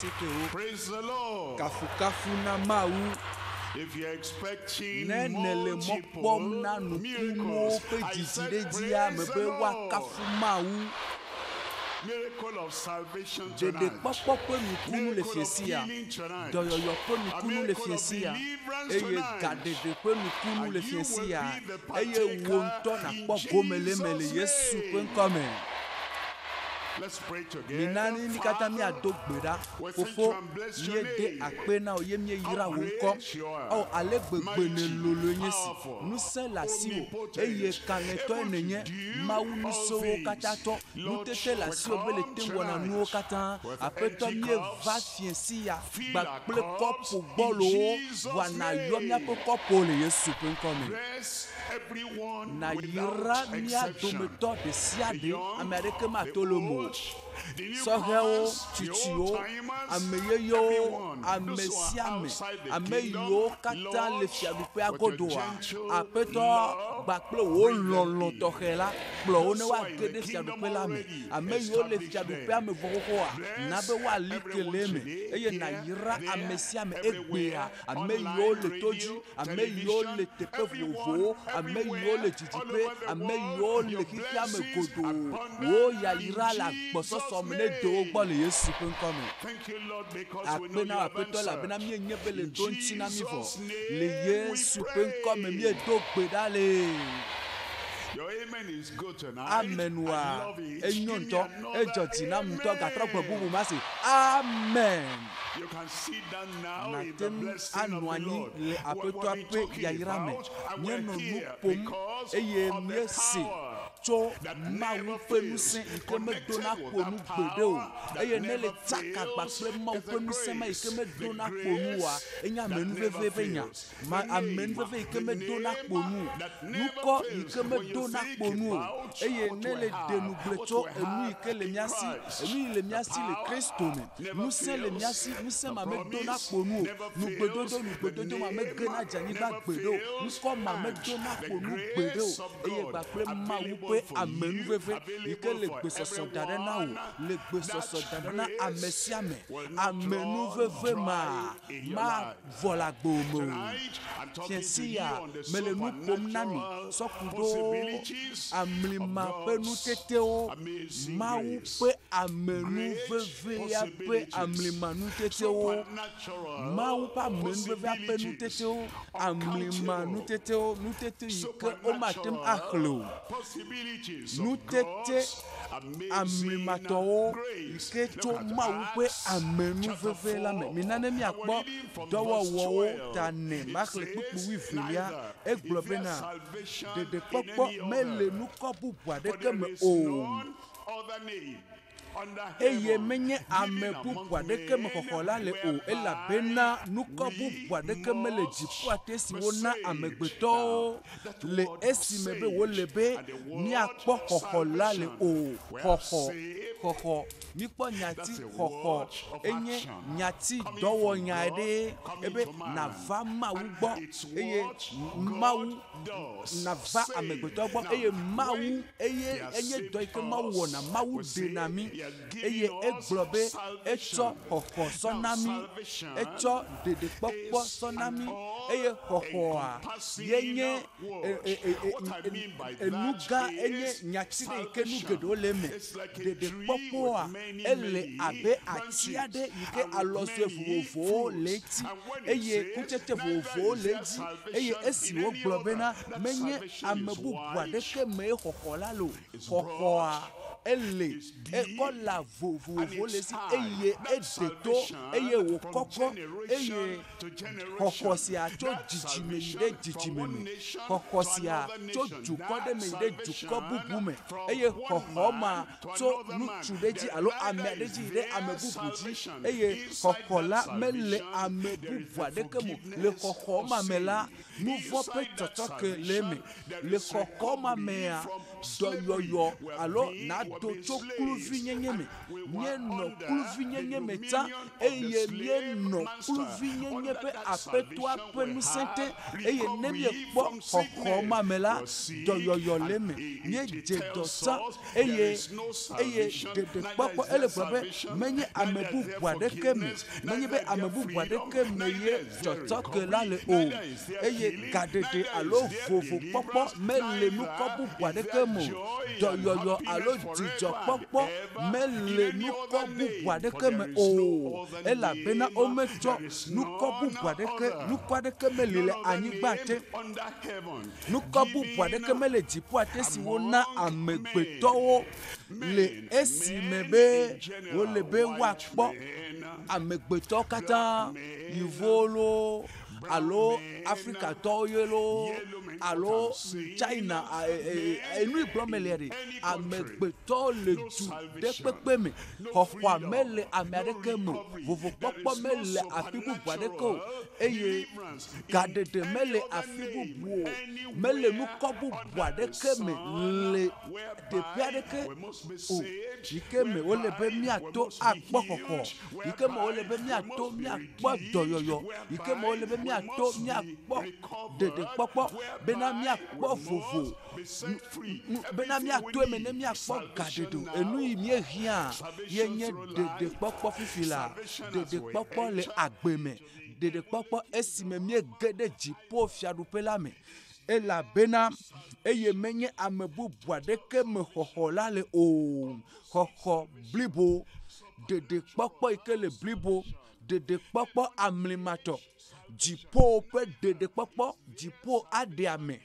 Asiekewo. Praise the Lord. Kafukafu na Mawu. If you're expecting Ne nèle mɔ kpɔm na multiple nukunuwo miracles, ƒe I said, dzidziɖedzia me praise be the Lord. woakafu Mawu. Miracle of salvation tonight. Ɖeɖekpɔkpɔ ƒe nukunu le Miracle fie of sia. healing tonight. Dɔyɔyɔ ƒe A nukunu le miracle fie of sia. deliverance Eye tonight. gaɖeɖe ƒe nukunu And le you fie will sia. be the Eye wò ŋutɔ partaker in nàkpɔ gome le eme le Jesus' Yesu ƒe name. ŋkɔ me. Let's pray together. Mina ni mí katã Father, míado gbe ɖa. we thank Fofo, you and bless your míede name. akpe na wò ye míeyra How wò ŋkɔ. great you are. Ao, ale gbegbe Mighty, nèloloe nye si. powerful, Ŋusẽ le asiwò omnipotent, eye kalẽtɔe able to nènye. do Mawu all ŋusẽwo things. katã tɔ. Lord, Nutete le we asiwò be le come te ŋu wɔna tonight nuwo katã. with Aƒetɔ empty míeva cups. fie sia Fill our kpakple cups kɔpo in gbɔlowo. Jesus' Vɔa nàyɔ name. míaƒe kɔpowo le Yesu ƒe ŋkɔ me. Bless everyone Nàyra without mía exception. dometɔ ɖe sia The ɖe. young, Ame aɖeke the mato le eme o. old, the Sɔhɛwo, newcomers, the tsitsiwo, old-timers, ame yeyewo, everyone, ame those who are sia ame, outside the ame kingdom, yiwo katã le Lord, fiaɖuƒea with your godoa, gentle Aƒetɔ love, kpakple wò bring them lɔlɔ̃ in. tɔxɛ la, kplɔ wo ne Those who are in woage the ɖe kingdom fiaɖuƒe la me. already, Ame yiwo le establish fiaɖuƒea them. me vɔ xoxoa, na Bless be woali ke le everyone eme today, eye here, nàyra ame there, sia ame egbea. everywhere, Ame yiwo online, le to dzi, radio, ame yiwo television, le teƒe everyone, vovovowo, ame yiwo le everywhere, all didiƒe, over the ame world, yiwo le your xexea me blessings godoo. Wò abundant in yayra le Jesus' agbɔsɔsɔ me ne de wo gbɔ name. le Yesu ƒe ŋkɔ me. Thank you, Lord, because we Akpe know you na wò have Aƒetɔ elabena answered. míenye be le In ɖo ŋuti na mí vɔ. Jesus' Le name we Yesu ƒe ŋkɔ me pray. míedo gbe ɖa le. Your amen is good tonight. I Amenua love it. enyo Give me ŋutɔ, another edzɔ dzi nam ŋutɔ gatrɔ gbe bubu amen. ma se. Amen. You can sit down now in Nàte the ŋu blessing of anɔ the anyi Lord. le What Aƒetɔa we've been ƒe talking yayra me. about, and we're Míenɔ nu here ƒom because eye of the míese power tso that Mawu never ƒe fails, ŋusẽ yi ke connected medona with kpo nu that gbeɖe o. power that Eye ne le never tsaka fails kpakple Mawu is ƒe the ŋusẽ ma yi ke grace, the medona kpo nu oa, grace enye that never amenuveve ƒe nya. fails, Ma the name, amenuveve yi ke the medona name kpo nu o. that never Nukɔ yi fails. ke When you medona think kpo nu o. about Eye what ne we le ɖe have, nugble what tso we enu yi have ke le in mía si, Christ, enu yi le the mía si le power Kristo me. never Ŋusẽ le mía fails, si, ŋusẽ the ma medona promise kpo nu o. never Nugbedodo, fails, the nugbedodo ma name megena dze anyigba never gbeɖe o. fails, Ŋkɔ ma and medona the kpo nu gbeɖe grace o. of Eye God kpakple Mawu available ƒe for you, amenuveve yi ke available le for gbesɔsɔ da ɖe na wò, everyone, le gbesɔsɔ that da ɖe na ame grace sia ame. will not run Amenuveve ma dry in your life. mavɔ le agbewò me o. Tonight, I'm talking to you Fiasia on the mele nu ƒom na mi supernatural sɔ ku ɖo possibilities of amlima ƒe God's nutetewo, amazing Mawu grace. ƒe Great amenuvevea ƒe possibilities, amlima nutetewo, Mawu supernatural ƒe amenuvevea ƒe possibilities, nutetewo, amlima uncountable, nutetewo, nutete yi ke womate ŋu axlẽ o. supernatural possibilities of Nutete God's amazing amlimatɔwo yi grace. ke Look tso at Mawu ƒe Acts chapter amenuveve la me. 4, Mina ne and we're míakpɔ reading from verse dɔwɔwɔwo ta 12. ne It maxlẽ kpukpui says, wuievelia, Neither egblɔ is there bena salvation in ɖeɖekpɔkpɔ any mele other, nukɔ bubu for aɖeke there me is o. none other name under Eye heaven menye ame given among bubu aɖeke me men xɔxɔ la le o whereby elabena nukɔ we bubu aɖeke mele must dziƒoa te si be wona saved. amegbetɔwo Now, that le word esime be wole saved be and the word míakpɔ xɔxɔ la le salvation. o. We are Xɔxɔ, saved. xɔxɔ. Míkpɔ nyati That's a xɔxɔ word of enye action nyati coming from dɔwɔnya God, ɖe coming ebe to man. nava Mawu And gbɔ it's eye what Mawu God does. nava Save. amegbetɔ gbɔ Now, eye Mawu when eye He has enye saved dɔ yi ke Mawu us, wɔna, Mawu we ɖena say mí He has eye given us egblɔ be etsɔ salvation. xɔxɔ sɔ Now, na mí, salvation etsɔ ɖeɖekpɔkpɔ is sɔ na an mí eye xɔxɔa ye nye all-encompassing e word. e e e What I mean by enu that gã enye is nyati ɖe yi ke nu salvation. geɖewo le eme. It's like a tree with Ɖeɖekpɔkpɔa many, ele many abe ati branches aɖe yi ke and with alɔzɔe many vovovowo le fruits. eti And when it eye says, kutsetse neither vovovowo is le there edzi eye salvation esi in any wogblɔ other, bena that menye salvation ame is bubu wide, aɖeke mee xɔxɔ la le o. it's Xɔxɔa broad, ele it's deep, ekɔla and vovovowo le it's esi high. eye That eɖe to eye salvation from wòkɔkɔ eye generation to xɔxɔ generation. sia tso That dzidzime yi ɖe salvation from dzidzime one me. nation Xɔxɔ to sia another tso nation. dukɔ ɖe That me yi ɖe dukɔ bubu salvation me from eye one xɔxɔ ma man to tso another man. ŋutsu ɖe dzi There alo ame neither aɖe is dzi yi ɖe ame there bubu dzi salvation. eye Inside xɔxɔ that la mele salvation, ame there is bubu the aɖeke me o. Le forgiveness xɔxɔ of ma me la, sin. nu vɔ̃ ƒe Inside that tsɔtsɔke le eme. salvation, there Le is xɔxɔ ma recovery mea, from dɔyɔyɔ alo nado tso kluvinyenye me. Míenɔ kluvinyenye me tsã eye míenɔ kluvinyenye ƒe aƒetɔa ƒe ŋusẽ te eye ne míekpɔ xɔxɔ ma me la, dɔyɔyɔ le eme. Míedze dɔ tsã eye eye ɖeɖekpɔkpɔ ele gblɔ be menye ame bubu aɖeke me menye be ame bubu aɖeke me ye tsɔtsɔke la le o eye gaɖeɖe alo vovokpɔkpɔ mele nukɔ bubu aɖeke me o. Dɔyɔyɔ alo dzidzɔkpɔkpɔ mele nukɔ bubu aɖeke me o elabena wometsɔ nukɔ bubu aɖeke nukɔ aɖeke meli le anyigba te. Nukɔ bubu aɖeke mele dziƒoa te si wona amegbetɔwo le esime be wole be woakpɔ amegbetɔwo katã, yevuwo loo alo Afrikatɔwo ye loo alo China enu yi gblɔm mele ɖe, amegbetɔwo le du ɖe kpekpe me. Xɔxɔa mele ame aɖeke me o, vovokpɔkpɔ mele afi bubu aɖeke o eye gaɖeɖe mele afi bubu o, mele nukɔ bubu aɖeke me le teƒe aɖeke o yi ke me wole be míato akpɔ xɔxɔ, yi ke me wole be míato míakpɔ dɔyɔyɔ, yi ke me wole be míato míakpɔ ɖeɖekpɔkpɔ bena míakpɔ vovo, bena míato eme ne míakpɔ gaɖeɖe o. Enu yi míehiã ye nye ɖeɖekpɔkpɔ fifi la, ɖeɖekpɔkpɔ le agbe me, ɖeɖekpɔkpɔ esime míege ɖe dziƒo fiaɖuƒe la me elabena eye menye ame bubu aɖeke me xɔxɔ la le o. Xɔxɔ blibo, ɖeɖekpɔkpɔ yi ke le blibo, ɖeɖekpɔkpɔ amlimatɔ, dziƒo ƒe ɖeɖekpɔkpɔ, dziƒo aɖe ame.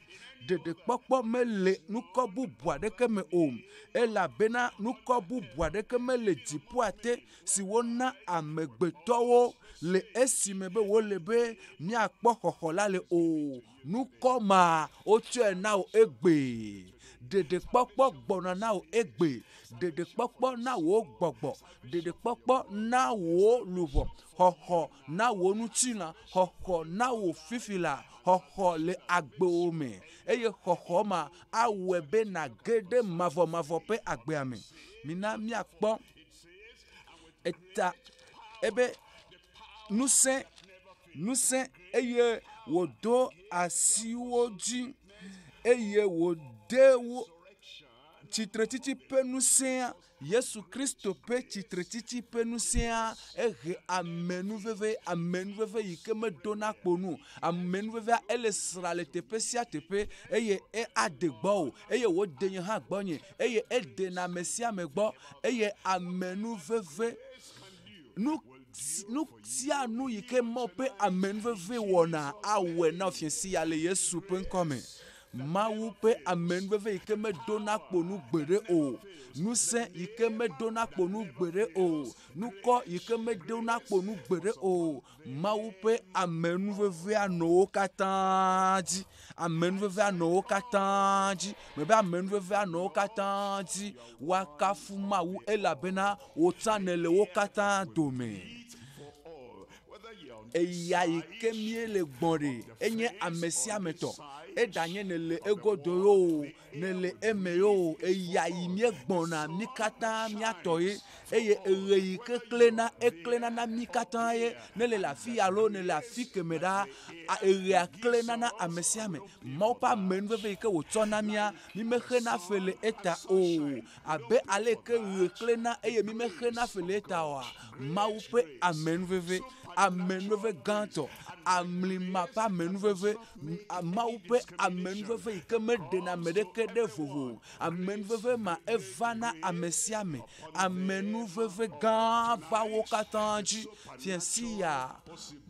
Ɖeɖekpɔkpɔ mele nukɔ bubu aɖeke me o elabena nukɔ bubu aɖeke mele dziƒoa te si wona amegbetɔwo le esime be wole be míakpɔ xɔxɔ la le o. Nukɔ ma wotsɔe na wò egbe. Ɖeɖekpɔkpɔ gbɔna na wò egbe. Ɖeɖekpɔkpɔ na wò gbɔgbɔ. Ɖeɖekpɔkpɔ na wò luʋɔ. Xɔxɔ na wò ŋutilã. Xɔxɔ na wò fifi la. Xɔxɔ le agbewò me eye xɔxɔ ma awɔe be nàge ɖe mavɔmavɔ ƒe agbea me. Mina míakpɔ eta ebe ŋusẽ ŋusẽ eye wòdo asiwo dzi eye wòde wo tsitretsitsi ƒe ŋusẽa Yesu Kristo ƒe tsitretsitsi ƒe ŋusẽa ehe amenuveve amenuveve yi ke medona kpo nu o. Amenuvevea ele sra le teƒe sia teƒe eye ade gbɔwò eye wòde nye hã gbɔnye eye edena ame sia ame gbɔ eye amenuveve nu nu sia nu yi ke Mawu ƒe amenuveve wɔna awɔe na fiẽ sia le Yesu ƒe ŋkɔ me. Mawu ƒe amenuveve yi ke medona kpo nu gbeɖe o, ŋusẽ yi ke medona kpo nu gbeɖe o, nukɔ yi ke medona kpo nu gbeɖe o. Mawu ƒe amenuvevea nɔ wo katã dzi. Amenuvevea nɔ wo katã dzi. Mebe amenuvevea nɔ wo katã dzi. Woakafu Mawu elabena wò tsã nèle wo katã dome. Eya yi ke míele gbɔ ɖe, enye ame sia ame tɔ. Eɖanye nèle egodo yoo, nèle eme yoo, eya yi míegbɔna mí katã míatɔ ye eye eɣe yi ke klẽna, eklẽna na mí katã ye. Ne le afi ya alo nèle afi keme ɖaa, eɣea klẽna na ame sia ame. Mawu ƒe amenuveve yi ke wòtsɔ na mía, mímexena fe le eta o. Abe ale ke ɣe klẽna eye mímexena fe le eta oa, Mawu ƒe amenuveve, amenuveve gãtɔ, amlima ƒe amenuveve, Mawu ƒe amenuveve yi ke meɖena ame ɖeke ɖe vovo o. Amenuveve ma eva na ame sia ame. Amenuveve gã va wo katã dzi. Fia sia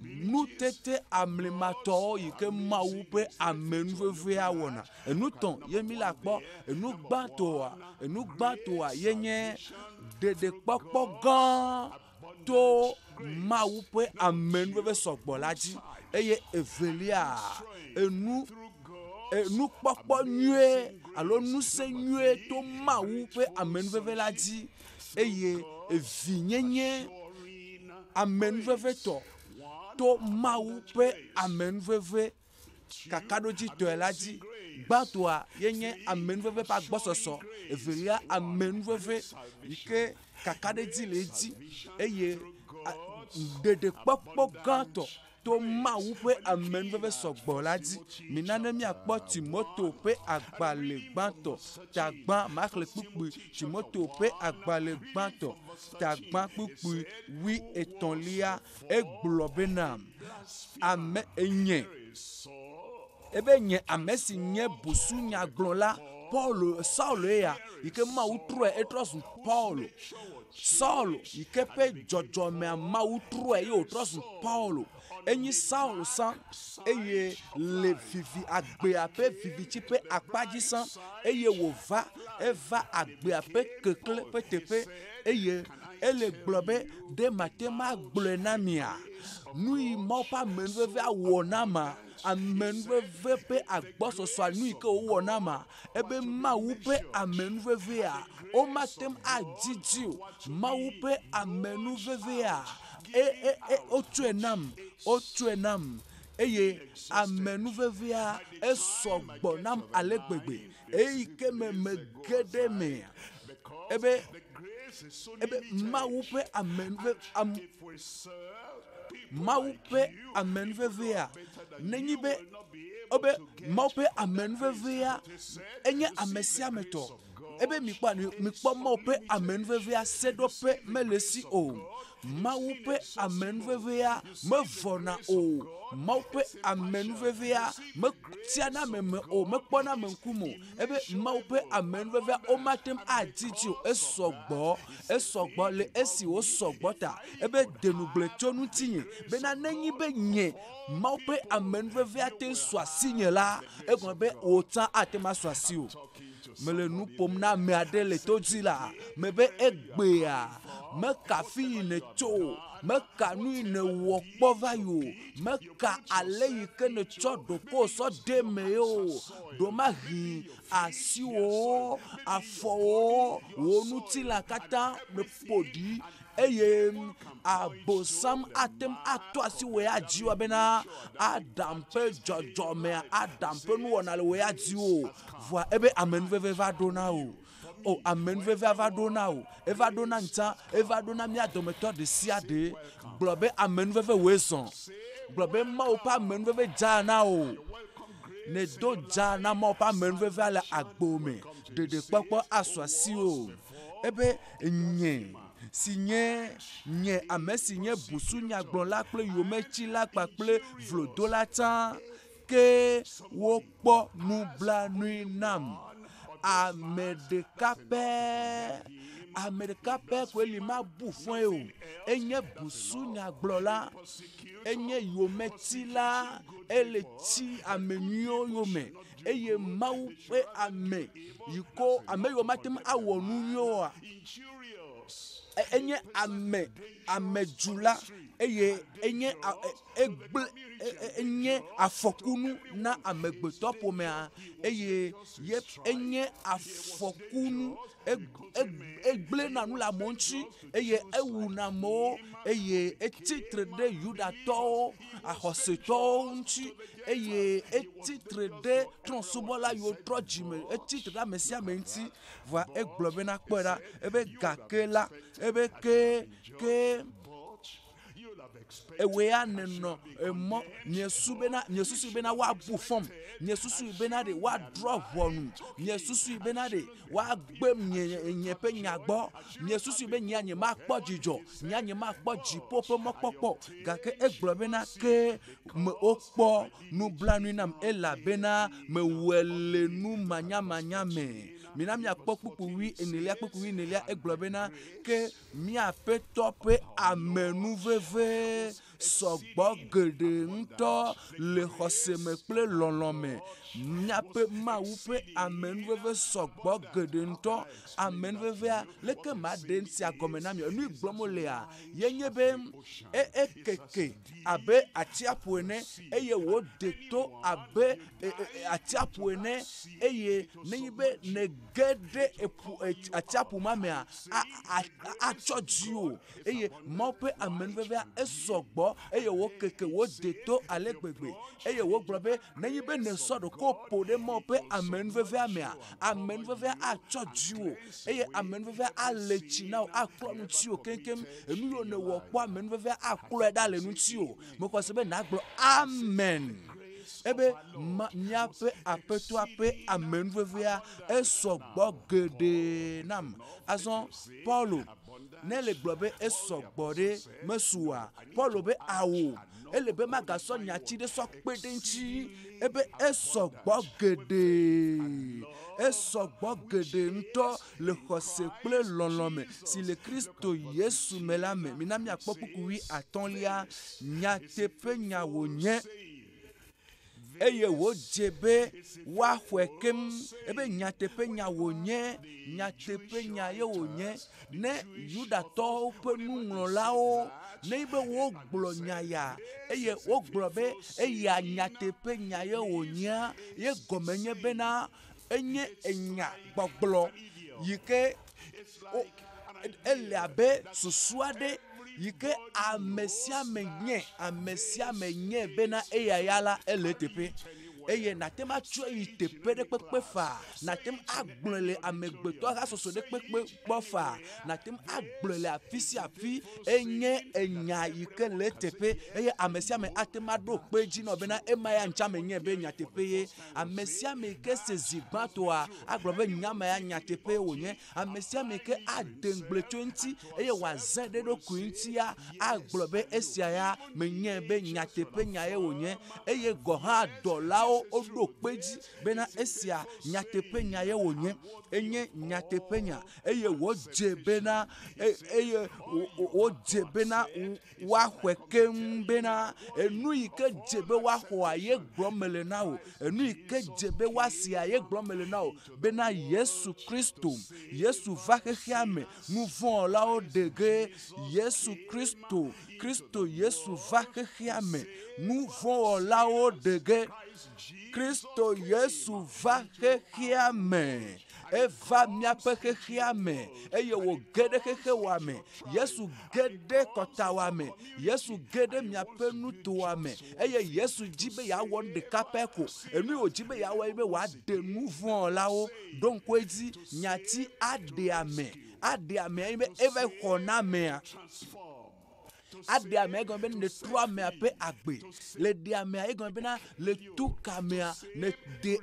nutete amlimatɔwo yi ke Mawu ƒe amenuvevea wɔna. Enu tɔ̃ ye mi la kpɔ. Enu gbãtɔa, enu gbãtɔa ye nye ɖeɖekpɔkpɔ gã to Mawu ƒe amenuveve sɔgbɔ la dzi eye evelia enu enukpɔkpɔ nyuie alo ŋusẽ nyuie to Mawu ƒe amenuveve la dzi eye evinyenye amenuvevetɔ to Mawu ƒe amenuveve kakaɖodzitɔe la dzi. Gbãtɔa ye nye amenuveve ƒe agbɔsɔsɔ, evelia amenuveve yi ke kakaɖedzi le edzi eye ɖeɖekpɔkpɔ gãtɔ to Mawu ƒe amenuveve sɔgbɔ la dzi. Mina ne míakpɔ Timoto ƒe agbalẽ gbãtɔ tagbã maxlẽ kpukpui Timoto ƒe agbalẽ gbãtɔ tagbã kpukpui wui etɔ̃lia egblɔ bena ame enye ebe nye ame si nye busunyagblɔla Paulo Saulo ya yi ke Mawu trɔe etrɔ zu Paulo. Saulo yi ke ƒe dzɔdzɔmea Mawu trɔe ye wòtrɔ zu Paulo. Enyi Saulo sã eye le vivi agbea ƒe viviti ƒe akpa dzi sã eye wòva eva agbea ƒe kekle ƒe teƒe eye ele gblɔ be ɖe mate ŋu agblɔe na mia? Nu yi Mawu ƒe amenuveve awɔ na ma amenuveve ƒe agbɔsɔsɔa nu yi ke wòwɔ na ma ebe Mawu ƒe amenuvevea womate ŋu adzidzi o. Mawu ƒe amenuvevea e e e wotsɔe nam wotsɔe nam eye amenuvevea esɔgbɔ nam ale gbegbe eyi ke me mege ɖe mea ebe ebe Mawu ƒe amenuve am Mawu ƒe amenuvevea nenye be ebe Mawu ƒe amenuvevea enye ame sia ame tɔ. Ebe mikpɔ mikpɔ Mawu ƒe amenuvevea seɖoƒe mele esi o. Mawu ƒe amenuvevea mevɔna o. Mawu ƒe amenuvevea metiana ame me o, mekpɔna ame ŋkume o. Ebe Mawu ƒe amenuvevea womate ŋu adzidzi o. Esɔgbɔ, esɔgbɔ le esi wòsɔgbɔ ta. Ebe de ŋugble tso ŋutinye bena nenye be nye Mawu ƒe amenuvevea te ŋu su asinye la, egɔme be wò tsã ate ŋu asu asiwò. Mele nu ƒom na ame aɖe le to dzi la, mebe egbea meka fi yi nètso o, meka nu yi nèwɔ kpɔ va yi o, meka ale yi ke nètsɔ ɖokuiwò sɔ de eme o. Ɖomahi asiwòwo, afɔwo, wò ŋutilã katã meƒo ɖi eye Abosam ate ŋu ato asi wò ya dzi bena Adam ƒe dzɔdzɔmea, Adam ƒe nuwɔna le wò ya dzi o. Vɔa ebe amenuveve va ɖo na wò. O amenuvevea va ɖo na wò. Eva ɖo na ŋtsã, eva ɖo na mía dometɔ ɖe sia ɖe. Gblɔ be amenuveve wòe zɔ. Gblɔ be Mawu ƒe amenuveve dza na wò. Nèdo dza na Mawu ƒe amenuvevea le agbo me. Ɖeɖekpɔkpɔ asu asiwò. Ebe nye si nye nye ame si nye busunyagblɔla kple yometsila kpakple vlodola tsã ke wokpɔ nublanui nam. Ame ɖeka pɛ, ame ɖeka pɛ koe li mabu fɔe o. Enye busunyagblɔla, enye yometsila, ele tsi ame nyuiwo yome eye Mawu ƒe ame yi ko ame yiwo mate ŋu awɔ nu nyuiwo oa, enye ame amedzula eye enye egblẽ enye afɔkunu na amegbetɔ ƒomea eye ye enye afɔkunu egblẽna nu le amewo ŋuti eye ewuna amewo eye etsitre ɖe Yudatɔwo, axɔsetɔwo ŋuti eye etsitre ɖe trɔ̃subɔla yiwo trɔ dzime, etsitre ɖe ame sia ame ŋuti. Vɔa egblɔ bena kpɔe ɖa ebe gake la ebe ke ke ewòe ya nènɔ emɔ miesu bena miesusu bena woabu fɔm miesusu bena ɖe woadrɔ̃ ʋɔnu miesusu bena ɖe woagbe nye nye ƒe nya gbɔ miesusu be nyea nyemakpɔ dzidzɔ nyea nyemakpɔ dziƒo ƒe mɔkpɔkpɔ gake egblɔ bena ke me wokpɔ nublanui nam elabena mewɔe le nu manyamanya me. Mina míakpɔ kpukpui wui enelia kpukpui wui enelia egblɔ bena ke mía Aƒetɔ ƒe amenuveve sɔgbɔ geɖe ŋutɔ le xɔse me kple lɔlɔ̃ me. Míaƒe Mawu ƒe amenuveve sɔgbɔ geɖe ŋutɔ. Amenuvevea, leke maɖe esia gɔme na mi? Enu yi gblɔm wolea, ye nye be e ekeke abe atsiaƒu ene eye wòde to abe atsiaƒu ene eye nenye be nège ɖe eƒu atsiaƒu ma mea, atsɔ dziwò eye Mawu ƒe amenuvevea esɔgbɔ. gbɔ eye wokeke wode to ale gbegbe eye wogblɔ be nenye be nèsɔ ɖokuiwò ƒo ɖe Mawu ƒe amenuvevea mea, amenuvevea atsɔ dziwò eye amenuvevea ale tsi na wò, aklɔ ŋutiwò keŋkeŋ. Enu yiwo nèwɔ kpɔ amenuvevea aklɔe ɖa le ŋutiwò. Mexɔ se be nàgblɔ amen. Ebe ma míaƒe Aƒetɔa ƒe amenuvevea esɔ gbɔ geɖe nam. Azɔ Paulo ne le gblɔ be esɔ gbɔ ɖe mesu oa? Paulo be ao, ele be magasɔ nyati ɖe sɔ kpe ɖe ŋuti. Ebe esɔ gbɔ geɖe, esɔ gbɔ geɖe ŋutɔ le xɔse kple lɔlɔ̃ me si le Kristo Yesu me la me. Mina míakpɔ kpukpui atɔ̃lia. Nyateƒenya wònye eye wòdze be woaxɔe keŋ. Ebe nyateƒenya wònye, nyateƒenya ye wònye. Ne Yudatɔwo ƒe nuŋlɔlawo ne be wogblɔ nya ya eye wogblɔ be eya nyateƒenya ye wònyea, ye gɔme nye bena enye enya gbɔgblɔ yi ke wo ele abe susu aɖe yi ke ame sia ame nye, ame sia ame nye bena eya ya la ele eteƒe. Eye nàte ŋu atsɔe yi teƒe ɖe kpekpe faa. Nàte ŋu agblɔe le amegbetɔ hasoso ɖe kpekpe gbɔ faa. Nàte ŋu agblɔe le afi sia afi. Enye enya yi ke le eteƒe eye ame sia ame ate ŋu aɖo kpe edzi nɔ bena ema ya ŋuti ame nye be nyateƒe ye. Ame sia ame yi ke se zi gbãtɔa agblɔ be nya ma ya nyateƒe wònye. Ame sia ame yi ke ade ŋugble tso eŋuti eye wòazãe ɖe eɖokui ŋutia agblɔ be esia ya menyae be nyateƒe nya ye wònye eye gɔ̃ hã dɔlawo woɖo kpe edzi bena esia nyateƒe nya ye wònye. Enye nyateƒe nya eye wòdze bena eye wòdze bena woaxɔe keŋ bena enu yi ke dze be woaxɔa ye gblɔm mele na wò. Enu yi ke dze be woasea ye gblɔm mele na wò bena Yesu Kristo, Yesu va xexea me nuvɔ̃wɔlawo ɖe ge. Yesu Kristo, Kristo Yesu va xexea me nuvɔ̃wɔlawo ɖe ge. Kristo Yesu va xexea me. Eva míaƒe xexea me eye wòge ɖe xexewòa me. Yesu ge ɖe kɔtawòa me. Yesu ge ɖe miaƒe nutoa me eye Yesu dzi be yeawɔ nu ɖeka pɛ ko. Enu yi wòdzi be yeawɔ ye be wòaɖe nuvɔ̃wɔlawo. Ɖo ŋku edzi, nyati aɖe ame. Aɖe amea nye be eva xɔ na amea. Aɖe amea egɔme be nètrɔ amea ƒe agbe. Le ɖe amea egɔme bena le tu ka amea, nède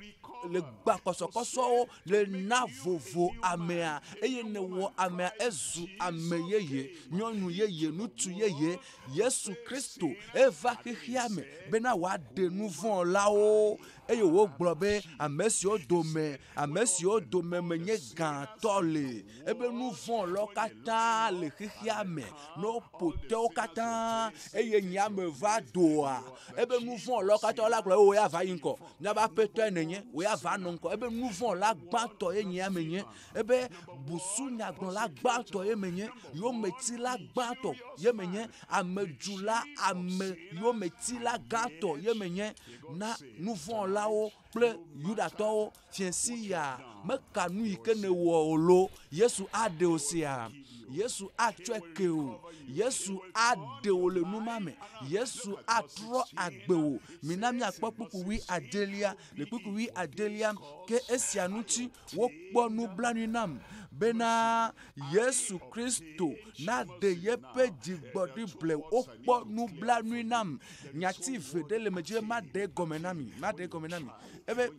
le gba kɔsɔkɔsɔwo, le na vovo amea eye nèwɔ amea ezu ame yeye, nyɔnu yeye, ŋutsu yeye. Yesu Kristo eva xexea me bena wòaɖe nuvɔ̃lawo eye wògblɔ be ame siwo dome ame siwo dome menye gãtɔ le ebe nu vɔ̃ lɔ katã le xexea me ne woƒo tewo katã eye nye me va doa ebe nu vɔ̃ lɔ katã la gblɔ be wò ya va yi ŋgɔ míaƒe aƒetɔe nènye wò ya va nɔ ŋgɔ ebe nu vɔ̃ la gbãtɔ ye nye menye ebe busunyagblɔla gbãtɔ ye menye yometila gbãtɔ ye menye amedzula ame yometila gãtɔ ye menye na nu vɔ̃ lawo kple Yudatɔwo fiẽsi ya meka nu yi ke nèwɔ o lo Yesu aɖe wò sia Yesu atsɔe ke wò Yesu aɖe wò le nu ma me Yesu atrɔ agbe wò mina míakpɔ kpukpui adelia le kpukpui adelia ke esia ŋuti wokpɔ nublanui nam bena Yesu Kristo naɖe yeƒe dzigbɔɖi ble wokpɔ nublanui nam nyati ve ɖe le me dzi be maɖe egɔme na mi maɖe egɔme na mi ebe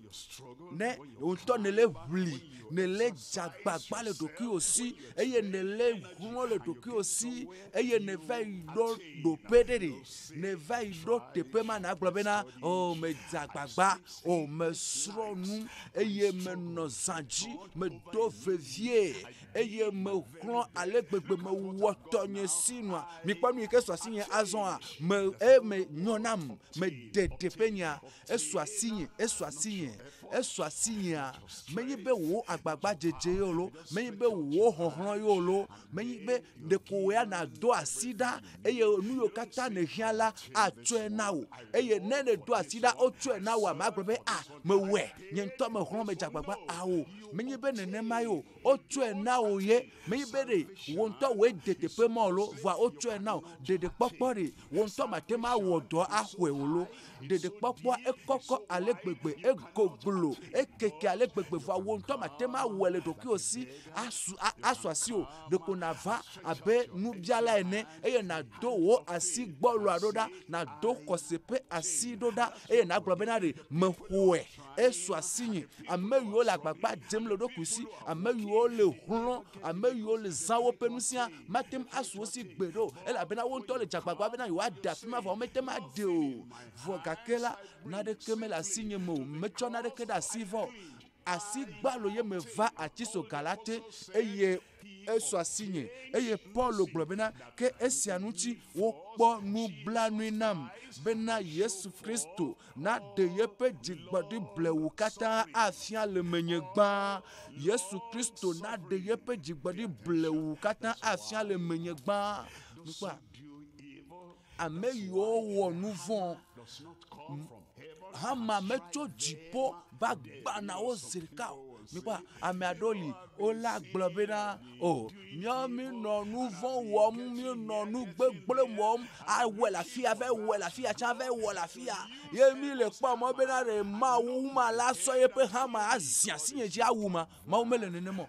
ne wò ŋutɔ nèle ʋli nèle dzagbagba le ɖokuiwò si eye nèle hlɔ̃ le ɖokuiwò si eye nèva yi ɖo ɖoƒe ɖe ɖe nèva yi ɖo teƒe ma nàgblɔ bena o medze agbagba o mesrɔ̃ nu eye menɔ zã dzi medo vevie eye mehlɔ̃ ale gbegbe mewɔ tɔnye sinua mikpɔ nu yi ke su asinye azɔa me eme nyɔ nam mede teƒe nya esu asinye esu asinye Esu asinyea, menye be wò agbagbadzedze ye o lo, menye be wò xɔxlɔ̃ ye o lo, menye be ɖeko wò ya nàdo asi ɖa eye nu yiwo katã nèhiã la atsɔe na wò. Eye ne nèdo asi ɖa wotsɔe na wòa, magblɔ be a mewɔe, nye ŋutɔ mexlɔ̃ medze agbagba ao. Menye be nenema ye o, wotsɔe na wò ye. Menye be ɖe wò ŋutɔ wòe de teƒe ma o lo, vɔa wotsɔe na wò. Ɖeɖekpɔkpɔ ɖe, wò ŋutɔ mate ŋu awɔ dɔ axɔe o lo. Ɖeɖekpɔkpɔa ekɔkɔ ale gbegbe, egoglo, ekeke ale gbegbe vɔa wò ŋutɔ mate ŋu awɔe le ɖokuiwò si asu asu asi o. Ɖeko nàva abe nubiala ene eye nàdo wò asi gbɔloa ɖo ɖa, nàdo xɔse ƒe asi ɖo ɖa eye nàgblɔ bena ɖe mexɔe. Esu asinye. Ame yiwo le agbagba dzem le ɖokui si, ame yiwo le hlɔ̃, ame yiwo le zã woƒe nusia mate ŋu asu wo si gbeɖe o elabena wo ŋutɔ le dze agbagba bena yewoaɖe afi ma vɔ womete ŋu aɖe o. Vɔ gake la, naneke mele asinye me o. Metsɔ naneke ɖe asi vɔ o. Asi gbalo ye meva atisoga la te eye esu asinye. Eye Paulo gblɔ bena, ke esia ŋuti wokpɔ nublanui nam bena Yesu Kristo naɖe yeƒe dzigbɔɖi blewu katã afia le menye gbã. Yesu Kristo naɖe yeƒe dzigbɔɖi blewu katã afia le menye gbã. Nukpɔa? Ame yiwo wɔ nu vɔ̃ hama metso dziƒo va gbãna wo zi ɖeka o. Mikpɔa, ame aɖewo li wola gblɔ bena o míawo míenɔ nu vɔ̃ wɔm, míenɔ nu gbegblẽ wɔm, awɔe le afi ya, va yi wɔe le afi ya tsã, va yi wɔ le afi ya. Ye mi le kpɔ mɔ bena ɖe Mawu ma la sɔ yeƒe hama azi asinye dzi awu ma. Mawu mele nenema o.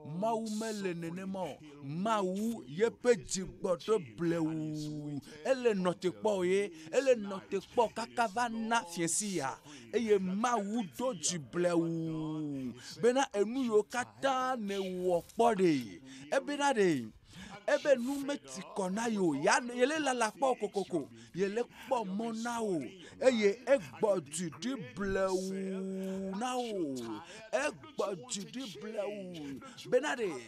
Mawu mele nenema o. Mawu yeƒe dzigbɔɖo blewu. Ele nɔ te kpɔ o ye. Ele nɔ te kpɔ kaka va na fiẽsi ya. Eye Mawu do dzi blewu bena enu yiwo katã nèwɔ kpɔ ɖe. Ebena ɖe ebe nu meti kɔ na ye o. Ya yele lala kpɔ kokoko. Yele kpɔ mɔ na wò eye egbɔ dzi ɖi blewu na wò. Egbɔ dzi ɖi blewu bena ɖe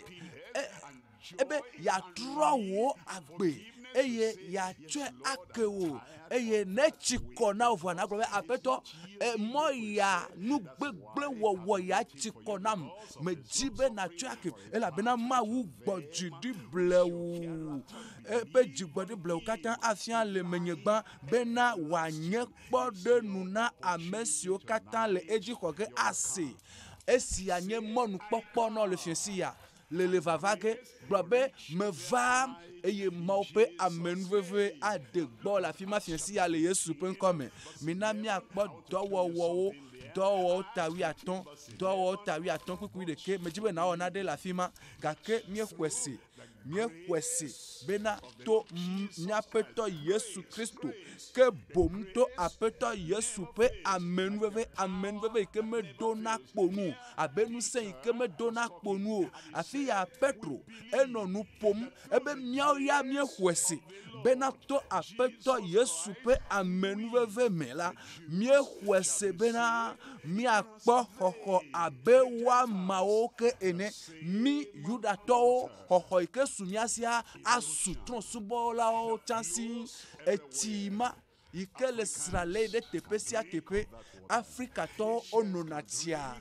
ebe yeatrɔ wò agbe eye yeatsɔe ake wò eye ne tsi kɔ na wò vɔa nàgblɔ be aƒetɔ emɔ ya nu gbegblẽ wɔwɔ ya tsi kɔ nam medzi be nàtsɔe ake elabena Mawu gbɔ dzi ɖi blewu eƒe dzigbɔɖi blewu katã afia le menye gbã bena wòanye kpɔɖenu na ame siwo katã le edzi xɔ ge ase. Esia nye mɔnukpɔkpɔ na wò le fiẽsi ya le le vava ge gblɔ be meva eye Mawu ƒe amenuveve aɖe gbɔ le afi ma fiẽsi ya le Yesu ƒe ŋkɔ me. Mina míakpɔ dɔwɔwɔwo dɔwɔwɔwo ta wuiatɔ̃ dɔwɔwɔwo ta wuiatɔ̃ kpukpui ɖeke. Medzi be nawɔ naɖe le afi ma gake míexɔe se míexɔe se bena to míaƒetɔ Yesu Kristo ke boŋ to aƒetɔ Yesu ƒe amenuveve amenuveve yi ke medona kpo nu o abe ŋusẽ yi ke medona kpo nu o. Afi ya Petro enɔ nu ƒom ebe míawo ya míexɔe se bena to aƒetɔ Yesu ƒe amenuveve me la míexɔe se bena míakpɔ xɔxɔ abe woamawo ke ene. Mí Yudatɔwo xɔxɔ yi ke su mía sia asu trɔ̃subɔlawo tsã si. Etsi ma yi ke le sralɛ ɖe teƒe sia teƒe. Afrikatɔwo wonɔna tsia,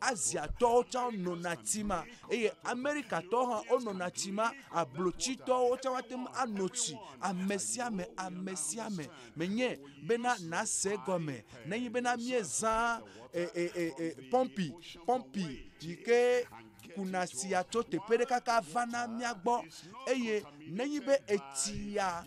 Asiatɔwo tsã wonɔna tsi ma eye Amerikatɔwo hã wonɔna tsi ma. Ablotsitɔwo tsã woate ŋu ano tsi. Ame sia ame, ame sia ame. Menye bena nase egɔme nenye bena míezã e e e e pɔmpi pɔmpi yi ke kuna tsia tso teƒe ɖe kaka vana mía gbɔ eye nenye be etsia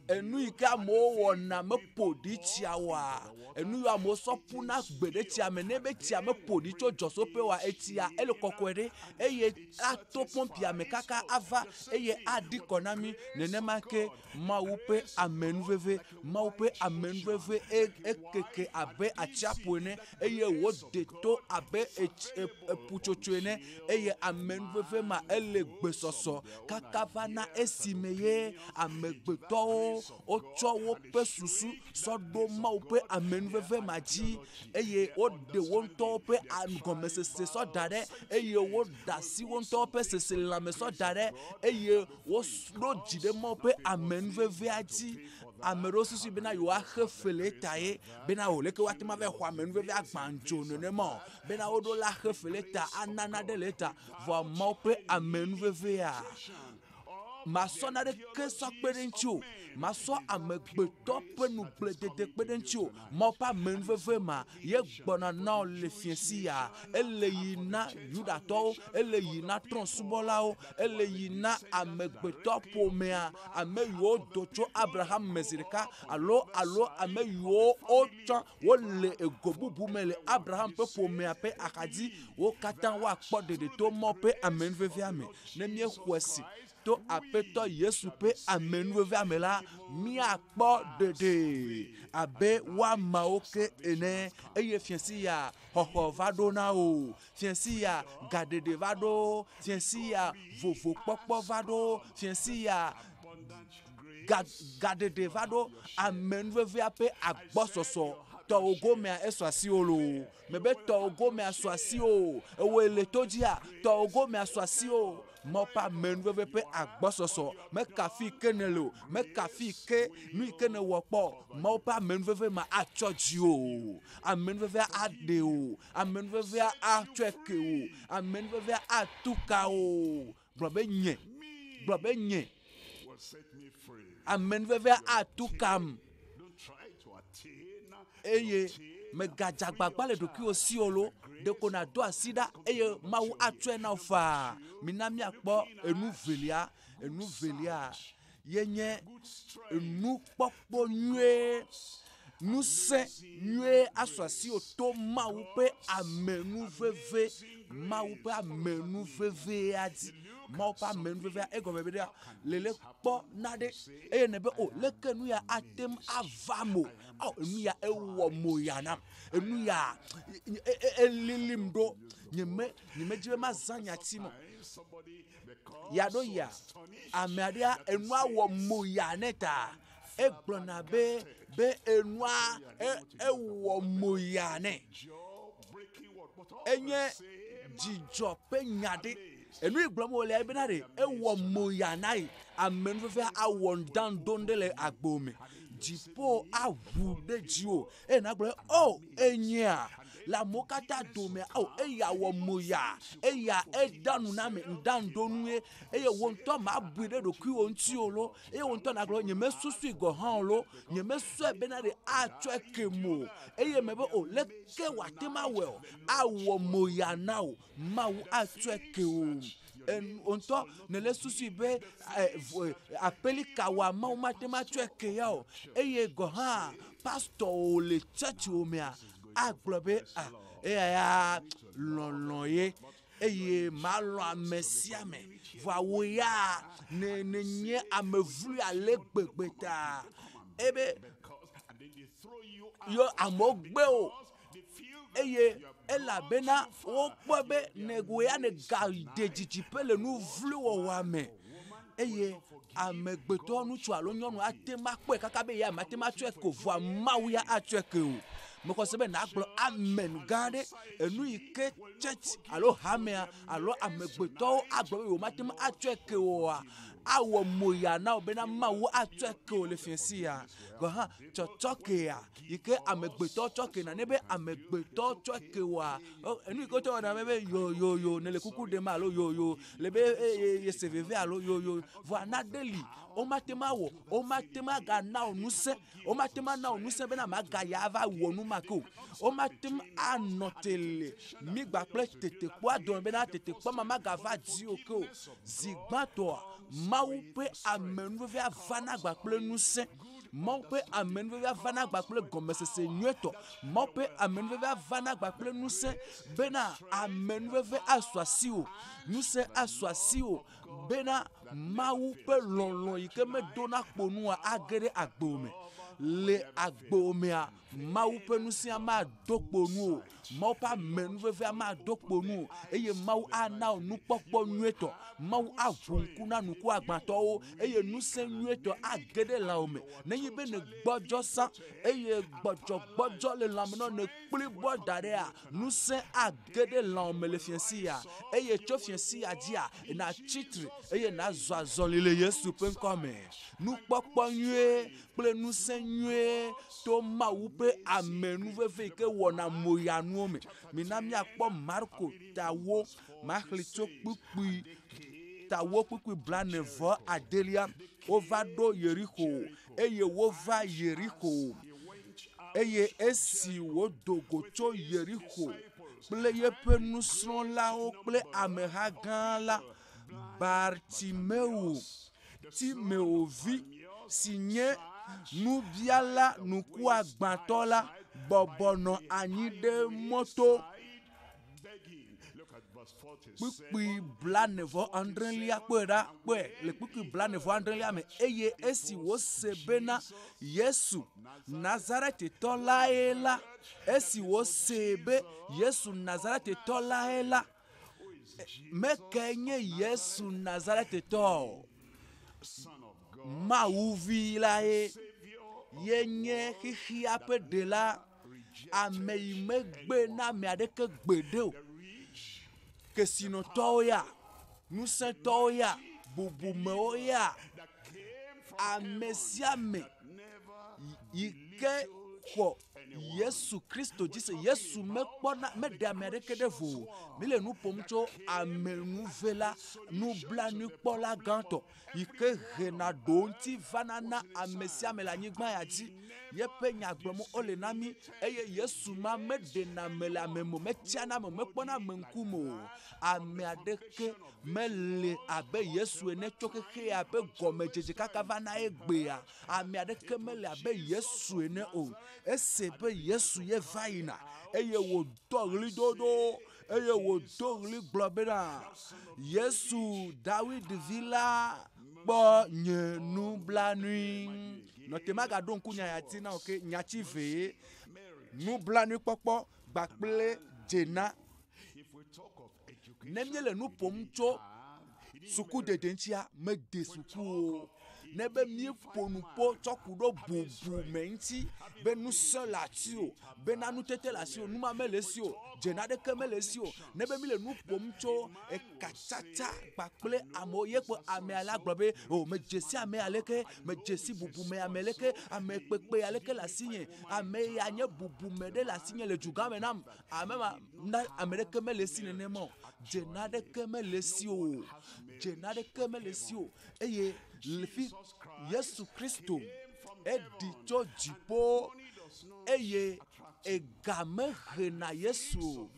enu yi ke amewo wɔna meƒo ɖi tsia oa, enu yiwo amewo sɔ ƒuna gbe ɖe tsia me ne be tsia meƒo ɖi tso dzɔtsoƒe oa, etsia ele kɔkɔe ɖe eye ato pɔmpia me kaka ava eye aɖi kɔ na mí. Nenema ke Mawu ƒe amenuveve, Mawu ƒe amenuveve ekeke abe atsiaƒu ene eye wòde to abe eƒutsotso ene eye amenuveve ma ele gbesɔsɔ kaka va na esime ye Amegbetɔwo wotsɔ woƒe susu sɔ ɖo Mawu ƒe amenuveve ma dzi eye woɖe wo ŋutɔwo ƒe gɔmesese sɔ da ɖe eye woɖe asi wo ŋutɔwo ƒe seselelãme sɔ da ɖe eye woɖo dzi ɖe Mawu ƒe amenuvevea dzi. Ame ɖewo susui bena yewoaxe fe le eta ye bena o leke woate ŋu ava xɔ amenuveve agbãdzo nenema o bena woɖo la xe fe le eta ana naɖe le eta vɔa Mawu ƒe amenuvevea masɔ naɖeke sɔ kpe ɖe eŋuti o. Masɔ amegbetɔ ƒe nugbledede kpe ɖe eŋuti o. Mawu ƒe amenuveve ma ye gbɔna na wò le fiẽ sia. Ele yi na Yudatɔwo, ele yi na trɔ̃subɔlawo, ele yi na amegbetɔ ƒomea, ame yiwo do tso Abraham me zi ɖeka alo alo ame yiwo wotsɔ wole ego bubu me le Abraham ƒe ƒomea ƒe axadzi. Wo katã woakpɔ ɖeɖe to Mawu ƒe amenuvevea me. Ne míexɔe si to Aƒetɔ Yesu ƒe amenuvevea me la, míakpɔ ɖeɖe abe woamawo ke ene. Eye fiẽ sia xɔxɔ va ɖo na wò. Fiẽ sia gaɖeɖe va ɖo. Fiẽ sia vovokpɔkpɔ va ɖo. Fiẽ sia ga gaɖeɖe va ɖo. Amenuvevea ƒe agbɔsɔsɔ tɔwò gomea esɔ asiwò loo. Mebe tɔwò gomea sɔ asiwò. Ewòe le to dzia, tɔwò gomea sɔ asiwò. Mawu ƒe amenuveve ƒe agbɔsɔsɔ meka fi ke nèle o, meka fi ke nu yi ke nèwɔ kpɔ o. Mawu ƒe amenuveve ma atsɔ dziwò. Amenuvevea aɖe wò. Amenuvevea atsɔe ke wò. Amenuvevea atu ka wò. Gblɔ be nye. Gblɔ be nye. Amenuvevea atu kam. Eye mègadze agbagba le ɖokuiwò si o loo, ɖeko nàdo asi ɖa eye Mawu atsɔe na wò faa. Mina míakpɔ enu velia. Enu velia ye nye nukpɔkpɔ nyuie, ŋusẽ nyuie asu asiwò to Mawu ƒe amenuveve, Mawu ƒe amenuvevea dzi. Mawu ƒe amenuvevea egɔme be ɖea, lele kpɔ naɖe eye nèbe o leke nu ya ate ŋu ava eme o. Ao enu ya ewɔ mo ya nam. Enu ya elilim ɖo. Nyeme nyemedzi be mazã nyati me. Ya ɖo ya ame aɖea enua wɔ mo ya nɛ ta egblɔna be be enua ewɔ mo ya nɛ. Enye dzidzɔ ƒe nya ɖe. Enu yi gblɔm wòlea bena ɖe ewɔ mo ya na ye. Amenuvevea awɔ ŋdãdo ɖe le agbo me. Dziƒo aʋu ɖe dziwò eye nàgblɔ be o enyea le amewo katã domea o eya wɔ mo ya eya eda nu na ame ŋdãdonu ye eye wò ŋutɔ mabui ɖe ɖokuiwò ŋuti o loo eye wò ŋutɔ nàgblɔ be nyemesusui gɔ̃ hã o loo nyemesɔe bena ɖe atsɔe kem o eye mebe o leke wòate ŋu awɔe o awɔ mo ya na wò Mawu atsɔe ke wò. Wò ŋutɔ nèle susui be aƒelika wòa Mawu mate ŋu atsɔe ke ya o. Eye gɔ̃ hã pastɔwo le tsɔtsiwo mea agblɔ be a eya ya lɔlɔ̃ ye eye malɔ̃ ame sia ame. Vɔa wò ya ne nènye ame vloe ale gbegbe ta ebe yɔ amewo gbe wò. eye elabena wokpɔe be ne wò ya nègaɖe didiƒe le nu vlo wɔwɔa me eye amegbetɔ ŋutsu alo nyɔnu ate ŋu akpɔe kaka be ya mate ŋu atsɔe ke o vɔa Mawu ya atsɔe ke o. Mexɔ se be nàgblɔ amen gã aɖe enu yi ke tsɛtsi alo hamea alo amegbetɔwo agblɔ be yewomate ŋu atsɔe ke oa awɔ mo ya na wò bena Mawu atsɔe ke wò le fiẽ sia. Gɔ̃ hã tsɔtsɔkea yi ke amegbetɔ tsɔ kena ne be amegbetɔ tsɔ ke woa enu yi ke wotsɔ wɔna be yoyoyo ne le kuku ɖem alo yoyo le be eye yese veve alo yoyo vɔa naɖe li womate ŋu awɔ womate ŋu agana wò ŋusẽ womate ŋu ana wò ŋusẽ bena magayi ava wɔ nu ma ke o womate ŋu anɔ te le migba kple tetekpɔa dome bena tetekpɔ ma magava dziwò ke o zi gbãtɔa Mawu ƒe amenuveve ava na agba kple ŋusẽ. Mawu ƒe amenuveve ava na agba kple gɔmesese nyuietɔ. Mawu ƒe amenuveve ava na agba kple ŋusẽ bena amenuveve asu asiwò, ŋusẽ asu asiwò bena Mawu ƒe lɔlɔ̃ yi ke medona kpo nua age ɖe agbewò me. Le agbo mea, Mawu ƒe ŋusẽa mado kpo nu o. Mawu ƒe amenuvevea mado kpo nu o. Eye Mawu ana wò nukpɔkpɔ nyuietɔ. Mawu aʋu ŋku na ŋkuagbãtɔwo eye ŋusẽ nyuietɔ age ɖe lãwò me. Nenye be nègbɔdzɔ sã eye gbɔdzɔgbɔdzɔ le lãme na wò nèkpli bɔ da ɖea, ŋusẽ age ɖe lãwò me le fiẽsi ya eye tso fiẽsi ya dzia, natsi tre eye nazɔ azɔli le Yesu ƒe ŋkɔ me. Nukpɔkpɔ nyuie kple ŋusẽ nyuie to Mawu ƒe amenuveve yi ke wɔna moyanuwo me. Mina míakpɔ Marko tawo maxlẽ tso kpukpui tawo kpukpui blane vɔ adelia. Wova ɖo Yerixo eye wova Yerixo eye esi wòdo go tso Yerixo kple yeƒe nusrɔ̃lawo kple ameha gã la, Bartimeo, Timeo vi si nye nubiala ŋkuagbãtɔ la bɔbɔ nɔ anyi ɖe mɔto. Kpukpui blane vɔ adrelia kpɔe ɖa kpɔe le kpukpui blane vɔ adrelia me eye esi wose bena Yesu Nazaretetɔ lae la, esi wose be Yesu Nazaretetɔ lae la, meke nye Yesu Nazaretetɔ o. Mawu vi lae ye nye xexea ƒe ɖela. Ame yi megbe na ame aɖeke gbeɖe o. Kesinɔtɔwo ya, ŋusẽtɔwo ya, bubumewo ya, ame sia ame yi ke xɔ Yesu Kristo dzi se. Yesu mekpɔna meɖe ame aɖeke ɖe vo o. Míle nu ƒom tso amenuvela, nublanuikpɔla gãtɔ yi ke hena ɖoŋuti vana na ame sia ame le anyigba ya dzi. Yeƒe nya gblɔm wole na mí eye Yesu ma meɖena ame le ame me o, metsiana ame o, mekpɔna ame ŋkume o. Ame aɖeke mele abe Yesu ene tso xexea ƒe gɔmedzedze kaka va na egbea. Ame aɖeke mele abe Yesu ene o. Ese be Yesu ye va yina eye wòdɔ ɣlidodo eye wòdo ɣli gblɔ bena, Yesu Dawid vi la kpɔ nye nublanui. Nɔte magaɖo ŋku nya ya dzi na wò ke nyati vee. Nublanuikpɔkpɔ kpakple dzena. Ne míele nu ƒom tso sukudede ŋutia, mede suku o. Ne be míeƒo nu ƒo tsɔ ku ɖo bubume ŋuti be ŋusẽ le asiwò, bena nutete le asiwò, nu ma mele esi o, dze aɖeke mele esi o. Ne be míele nu ƒom tso ekatsatsa kpakple amewo ye kpo amea la gblɔ be o medze si ame aleke, medze si bubume ame leke, ame kpekpe aleke le asinye, ame ya nye bubume ɖe le asinye le dugã me nam. Ame ma na ame ɖeke mele esi nenema o. Dze naɖeke mele esi o. Dze naɖeke mele esi o. Eye le fi Yesu Kristo eɖi tso dziƒo eye ega mehena Yesu o.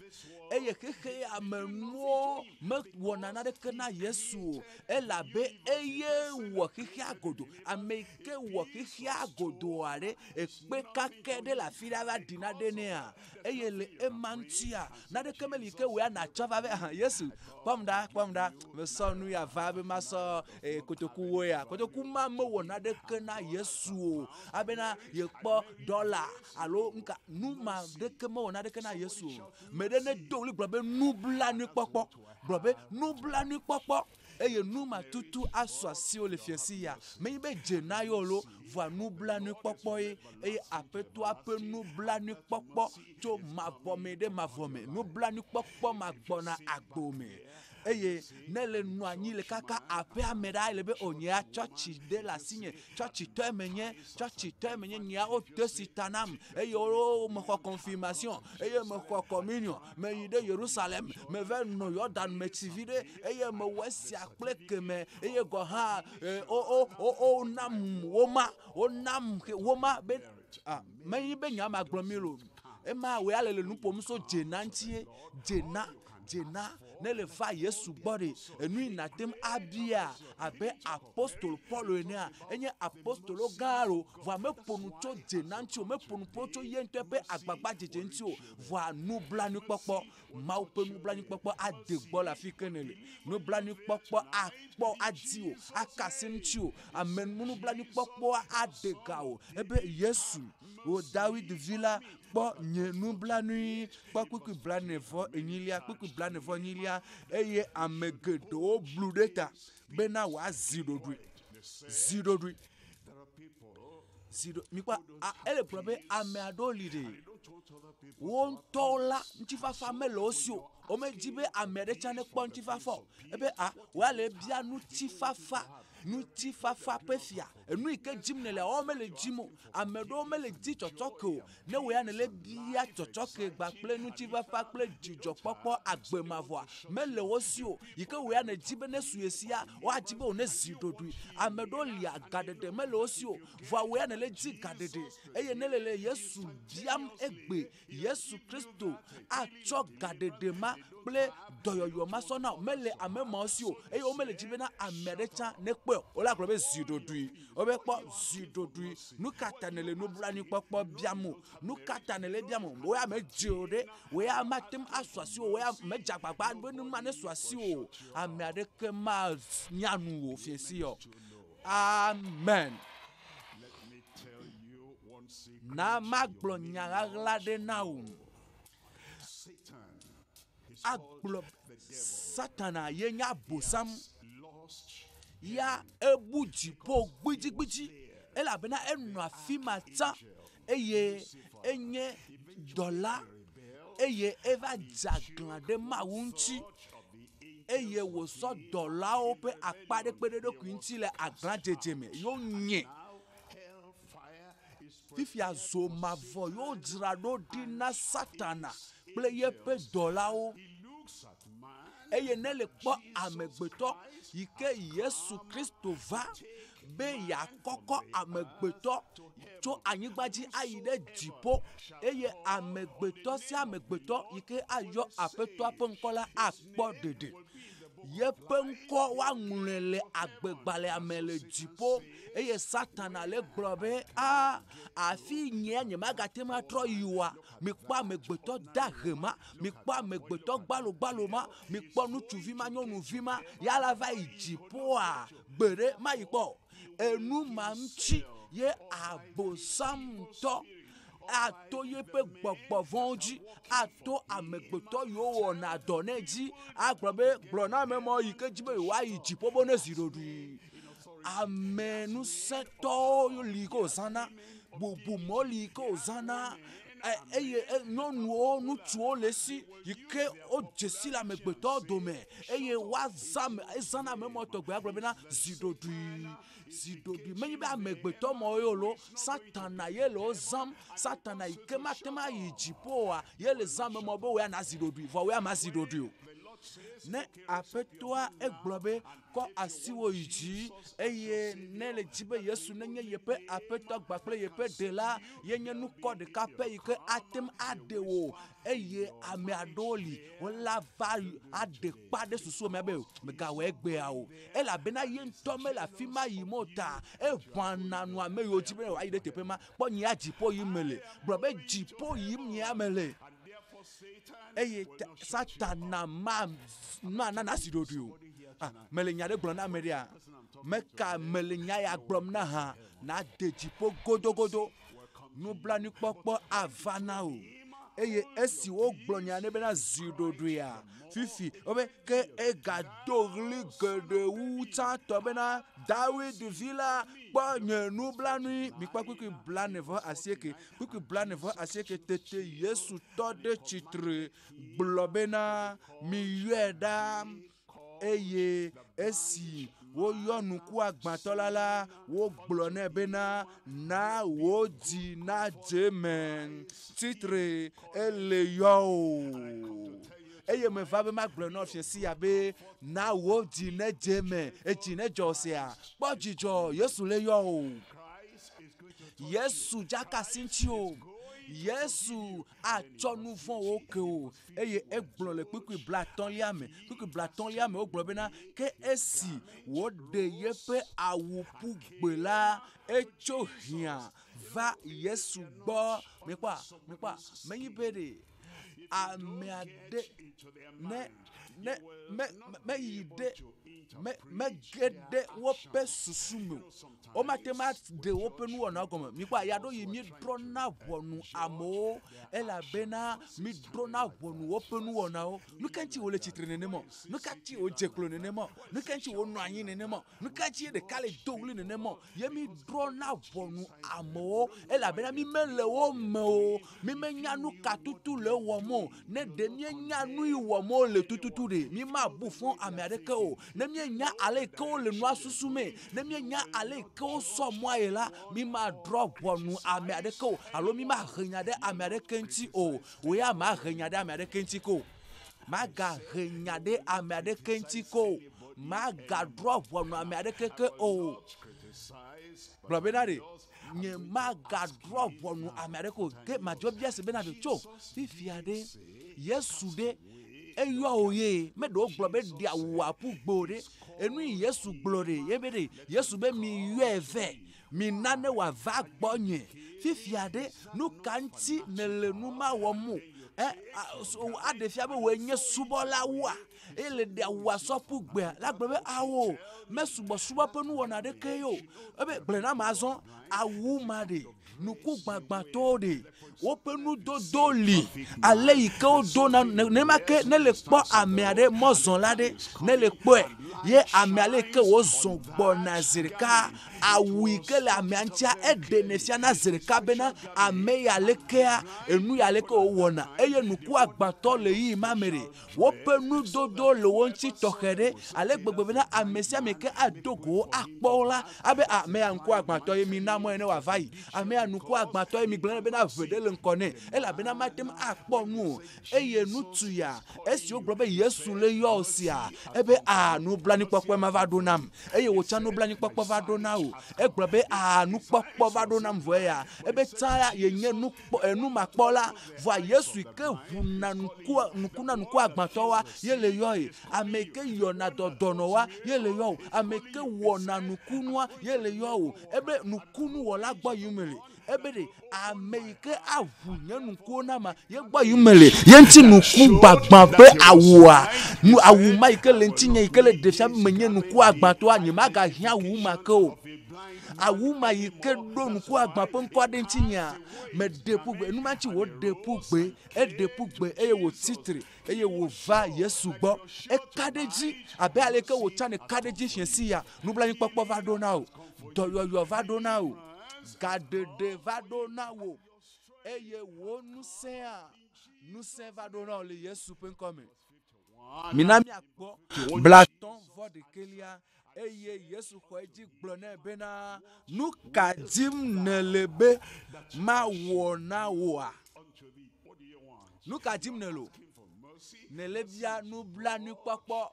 Eye xexe ya me nuwo mewɔna naneke na Yesu o elabe eye wɔ xexea godo. Ame yi ke wɔ xexea godoa ɖe ekpe kakɛ ɖe le afi ɖe va ɖina ɖe nɛa eye le ema ŋutia naneke meli yi ke wò ya nàtsɔ va be aha Yesu kpɔm ɖa kpɔm ɖa mesɔ nu ya va be masɔ eh, kotokuwo ya kotoku ma mewɔ naneke na Yesu o abena yekpɔ dɔla alo nka nu ma ɖeke mewɔ naneke na Yesu o me ɖe ne do ɣli gblɔ be nublanuikpɔkpɔ gblɔ be nublanuikpɔkpɔ eye nu ma tutu asu asiwò le fiasi ya menye be dze na yɔ lo vɔa nublanuikpɔkpɔ ye eye aƒetɔa ƒe nublanuikpɔkpɔ tso mavɔ me ɖe mavɔ me nublanuikpɔkpɔ ma gbɔna agbo me eye ne le nɔ anyi le kaka aƒea me ɖa ele be o nyea tsɔtsi ɖe le asinye tsɔtsitɔe menye tsɔtsitɔe menye nyea wode si ta nam eye wo mexɔ confirmation eye mexɔ communion meyi ɖe Yerusalem meva nɔ Yɔdan me tsi vi ɖe eye mewɔ esia kple keme eye gɔ hã wo wo wo wonam woma wonam woma be ah menye be nya ma gblɔ mi lo ema wò ya le le nu ƒom so dzena ŋutie dzena dzena. Ne le va Yesu gbɔ ɖe, enu yi nàte ŋu abia abe apostolo Paulo enea, enye apostolo gã lo, vɔa meƒo nu tso dzena ŋuti o, meƒo nu ƒo tso ye ŋutɔ ƒe agbagbadzedze ŋuti o, vɔa nublanuikpɔkpɔ, Mawu ƒe nublanuikpɔkpɔ ade gbɔ le afi ke nèle. Nublanuikpɔkpɔ akpɔ adi wò, aka asi ŋuti wò. Ame nublanuikpɔkpɔa aɖe ga wò. Ebe Yesu, wò Dawid vi la, kpɔ nye nublanui. Kpɔ kpukpui blane vɔ enyilia, kpukpui blane vɔ enyilia eye ame geɖewo blu ɖe ta bena wòazi ɖoɖoe. Zi ɖoɖoe. Zi ɖo, mikpɔ, a, ele gblɔ be ame aɖewo li ɖe, wo ŋutɔwo la, ŋutifafa mele wo si o. Womedi be ame aɖe tsã nekpɔ ŋutifafa o. Ebe a, woale bia ŋutifafa, ŋutifafa ƒe fia. Enu yi ke dim nèlea, woawo mele dim o. Ame ɖewo mele di tsɔtsɔke o. Ne wò ya nèle bia tsɔtsɔke kpakple ŋutifafa kple dzidzɔkpɔkpɔ agbe mavɔa, mele wo si o. Yi ke wò ya nèdi be nesu ye sia, woadi be wònezi ɖoɖoe. Ame ɖewo lia, gaɖeɖe mele wo si o. Vɔa wò ya nèle di gaɖeɖe eye ne le Yesu biam egbe, Yesu Kristo atsɔ gaɖeɖe ma kple dɔyɔyɔ ma sɔ na wò. Mele ame mawo si o eye womele dzi bena ame aɖe tsã nekpɔe o. Wole agblɔ be zi ɖoɖoe. Wobe kpɔ zi ɖoɖoe. Nu ka ta nèle nublanuikpɔkpɔ biam o? Nu ka ta nèle biam o? Wò ya medze o ɖe. Wò ya mate ŋu asu asiwò. Wò ya medze agbagba be nu ma nesu asiwò o. Ame aɖeke manya nu wò fiẽsi o. Amen. Na magblɔ nya ɣaɣla ɖe na wò. Agblɔ Satana ye nye Abosam. Ya ebu dziƒo gbidigbidi elabena enɔ afi ma tsã eye enye dɔla eye eva dze aglã ɖe Mawu ŋuti eye wòsɔ dɔlawo ƒe akpa ɖe kpe ɖe eɖokui ŋuti le aglãdzedze me. Yewo nye fifia zo mavɔ yewo dzra ɖo ɖi na Satana kple yeƒe dɔlawo. Eye ne le kpɔ amegbetɔ yi ke Yesu Kristo va be yeakɔkɔ amegbetɔ tso anyigba dzi ayi ɖe dziƒo eye amegbetɔ sia amegbetɔ yi ke ayɔ Aƒetɔa ƒe ŋkɔ la akpɔ ɖeɖe. Yeƒe ŋkɔ woaŋlɔe le agbegbalẽa me le dziƒo eye Satana le gblɔ be, a afi nyea nyemagate ŋu atrɔ yi oa. Mikpɔ amegbetɔ dahe ma, mikpɔ amegbetɔ gbalogbalo ma, mikpɔ ŋutsuvi ma, nyɔnuvi ma, ya la va yi dziƒoa gbeɖe mayi kpɔ o. Enu ma ŋuti ye Abosam ŋutɔ ato yeƒe gbɔgbɔ vɔ̃wo dzi, ato amegbetɔ yiwo wɔna dɔ nɛ dzi agblɔ be gblɔ na ame mawo yi ke dzi be yewoayi dziƒo be nezi ɖoɖoe. Ame ŋusẽtɔwo li yi ke wòzãna, bubumewo li yi ke wòzãna eye nyɔnuwo, ŋutsuwo le esi yi ke wodze si le amegbetɔwo dome eye woazã ame, ezãna ame mawo tɔgbe agblɔ bena zi ɖoɖoe, zi ɖoɖoe. Menye be amegbetɔ mawo ye o loo, Satana ye le wo zãm. Satana yi ke mate ŋu ayi dziƒo oa, ye le zã ame mawo be wò ya nazi ɖoɖoe, vɔ wò ya mazi ɖoɖoe o. Ne Aƒetɔa egblɔ be kɔ asiwò yi dzi eye ne le dzi be Yesu nenye yeƒe Aƒetɔ kpakple yeƒe Ɖela, yenye nukɔ ɖeka pɛ yi ke ate ŋu aɖe wò eye ame aɖewo li wola va aɖe kpa ɖe susu me be mègawɔe egbea o elabena ye ŋutɔ mele afi ma yim o ta eʋãna nu ame yiwo dzi be wòayi ɖe teƒe ma. Kpɔ nyea dziƒo yim mele. Gblɔ be dziƒo yim nyea mele. Eye Satana ma mana nasi ɖoɖoe o. Ah, mele nya ɖe gblɔm na ame ɖea? Meka mele nya ya gblɔm na hã nade dziƒo godogodo. Nublanuikpɔkpɔ ava na wò. Eye esi wogblɔ nya nɛ bena zi ɖoɖoea, fifi wobe ke egado ɣli geɖe wu tsãtɔ bena, Dawid vi la, kpɔ nye nublanui. Mikpɔ kpukpui 49. Kpukpui 49 tete Yesu tɔ ɖe tsitre gblɔ bena, Miyɔe ɖa. Eye esi woyɔ ŋkuagbãtɔ la la, wogblɔ nɛ bena, Na wò dzi nadze eme, tsitre, ele yɔ wò. Eye meva be magblɔe na wò fiẽ sia be, Na wò dzi nedze eme, edzi nedzɔ sea. Kpɔ dzidzɔ, Yesu le yɔ wò. Yesu dzaka asi ŋuti o. Yesu atsɔ nu vɔ̃wo ke wò. Eye egblɔ le kpukpui blatɔ̃lia me, kpukpui blatɔ̃lia me wogblɔ bena, ke esi wòɖe yeƒe awu ƒu gbe la, etso hiã va Yesu gbɔ. Mikpɔa, mikpɔa, menyi be ɖe ame aɖe ne ne me meyi ɖe me mege ɖe woƒe susu me o. Womate ŋu aɖe woƒe nuwɔnawo gɔme. Mikpɔ aya ɖo yi míedrɔ̃na ʋɔnu amewo elabena míedrɔ̃na ʋɔnu woƒe nuwɔnawo. Nu ka ŋuti wole tsitre nenema o? Nu ka ŋuti wodze klo nenema o? Nu ka ŋuti wonɔ anyi nenema o? Nu ka ŋuti ɖeka le do ɣli nenema o? Ye míedrɔ̃na ʋɔnu amewo elabena mímele wo me o. Mímenya nu ka tutu le wɔm o. Ne ɖe míenya nu yi wɔm wole tututu ɖe, mímabu fɔ ame aɖeke o. Ne míenya ale yi ke wole nua susumee, ne míenya ale yi ke wosɔ mɔa ye la, mímadrɔ̃ ʋɔnu ame aɖeke o alo mímahe nya ɖe ame aɖeke ŋuti o. Wò ya màhe nya ɖe ame aɖeke ŋuti ko o. Màgahe nya ɖe ame aɖeke ŋuti ko o. Màgadrɔ̃ ʋɔnu ame aɖeke ke o. Gblɔ bena ɖe nye magadrɔ̃ ʋɔnu ame aɖeke o. Ke madzɔ bia se bena ɖe tso fifia ɖe Yesu ɖe eyɔ wò ye meɖewo gblɔ be ɖe awua ƒu gbe o ɖe. Enu yi Yesu gblɔ ɖe ye be ɖe Yesu be miyɔe vɛ mina ne wòava gbɔnye. Fifia ɖe nu ka ŋuti nèle nu ma wɔm o? Ɛ aɖe fia be wòe nye subɔlawoa? Eye le ɖe awua sɔ ƒu gbea la gblɔ be awo mesubɔsubɔ ƒe nuwɔna aɖeke ye o. Ebe gblɔe na ame azɔ awu ma ɖe nuku gbagbãtɔwo ɖe woƒe nudodo li ale yi ke wodona nenema ke ne le kpɔ ame aɖe mɔzɔla ɖe ne le kpɔe ye ame ale yi ke wòzɔ gbɔna zi ɖeka awu yi ke le amea ŋutia eɖenɛ fiana zi ɖeka bena ame ya lekea enu ya leke wòwɔna eye nuku agbatɔ le ɣeyiɣi ma me ɖe woƒe nudodo le wo ŋuti tɔxɛ ɖe ale gbegbe bena ame sia ame ke ado go wo akpɔ wo la abe ame ya ŋku agbatɔ ye mina mɔe ne wòava yi ame ya ŋku agbatɔ ye mi gblɔ nɛ bena ʋe ɖe le ŋkɔ nɛ elabena mate ŋu akpɔ nu o eye ŋutsu ya esi wogblɔ be Yesu le yɔ wò sia ebe a nublanuikpɔkpɔe ma va ɖo nam eye wòtsã nublanuikpɔkpɔ va ɖo na wò egblɔ be a nukpɔkpɔ va ɖo nam vɔ eya ebe tsã ya yenye nukpɔ enumakpɔla vɔa Yesu yi ke ʋuna ŋku ŋku na ŋku agbatɔwoa ye le yɔ ye ame yi ke yɔna dɔdɔnɔwoa ye le yɔ wò ame yi ke wɔna nukunua ye le yɔ wò ebe nukunuwɔla gbɔ yim le ebe ɖe ame yi ke aʋu nye ŋkuwo na ma ye gbɔ yim le ye ŋuti nuku gbagbã ƒe awua nu awu ma yi ke le ŋutinye yi ke le ɖe fia be menye nuku agbatɔa nye magahiã awu ma ke o awu ma yi ke ɖo nuku agbã ƒe ŋkɔ ɖe ŋutinyea meɖe ƒu gbe nu ma ŋuti wòɖe ƒu gbe eɖe ƒu gbe eye wòtsi tre eye wòva Yesu gbɔ eka ɖe edzi abe ale ke wòtsã neka ɖe edzi fiẽ si ya nublanuikpɔkpɔ va ɖo na wò dɔyɔyɔ va ɖo na wò gaɖeɖe va ɖo na wò eye wò ŋusẽa ŋusẽ va ɖo na wò le Yesu ƒe ŋkɔ me. Mina míakpɔ blatɔ̃ vɔ ɖekɛlia eye Yesu xɔ edzi gblɔ nɛ bena nu ka dim nèle be mawɔ na wòa? Nu ka dim nèle o? Nèle bia nublanuikpɔkpɔ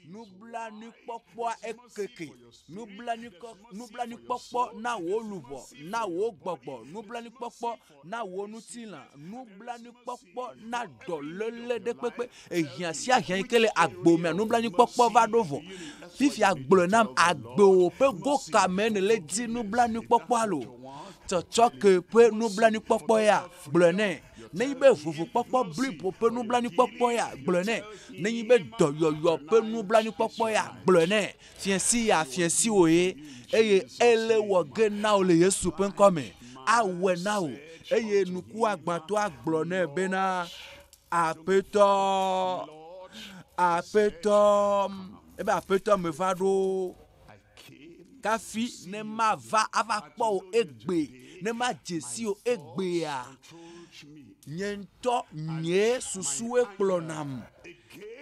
nublanuikpɔkpɔa ekeke nublanuikpɔkpɔ na wò luʋɔ na wò gbɔgbɔ nublanuikpɔkpɔ na wò ŋutilã nublanuikpɔkpɔ na dɔléle ɖe kpekpe ehiã sia hiã yi ke le agbo mea nublanuikpɔkpɔ va ɖo vɔ fifia gblɔe nam agbewo ƒe go ka me nèle di nublanuikpɔkpɔa lo tsɔtsɔke ƒe nublanuikpɔkpɔ ya gblɔe nɛ nenye be vovokpɔkpɔ blibo ƒe nublanuikpɔkpɔ ya gblɔe nɛ nenye be dɔyɔyɔ ƒe nublanuikpɔkpɔ ya gblɔe nɛ fiẽsi ya fiẽsi wò ye eye ele wɔ ge na wò le Yesu ƒe ŋkɔ me awɔe na wò eye nuku agbatɔa gblɔ nɛ bena aƒetɔ aƒetɔ ebe aƒetɔ meva ɖo kafi ne mava ava kpɔ wò egbe ne madze si wò egbea nye ŋutɔ nye susuwoe kplɔnam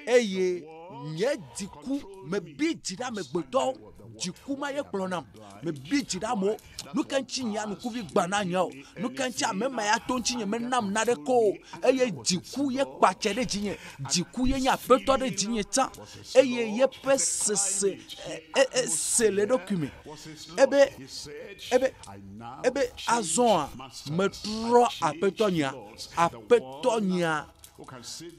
eye Nye dziku mebi dzi ɖe amegbetɔwo. Dziku ma ye kplɔnam. Mebi dzi ɖe amewo. Nu ke ŋuti nye anukuvi gbã na nye o. Nu ke ŋuti ame ma ya to ŋuti nye menam naneke o. Eye dziku ye kpatse ɖe dzinye. Dziku ye nye aƒetɔ ɖe dzinye tsã. Eye yeƒe sese ese le eɖokui me. Ebe ebe ebe azɔa metrɔ aƒetɔ nyea. Aƒetɔ nyea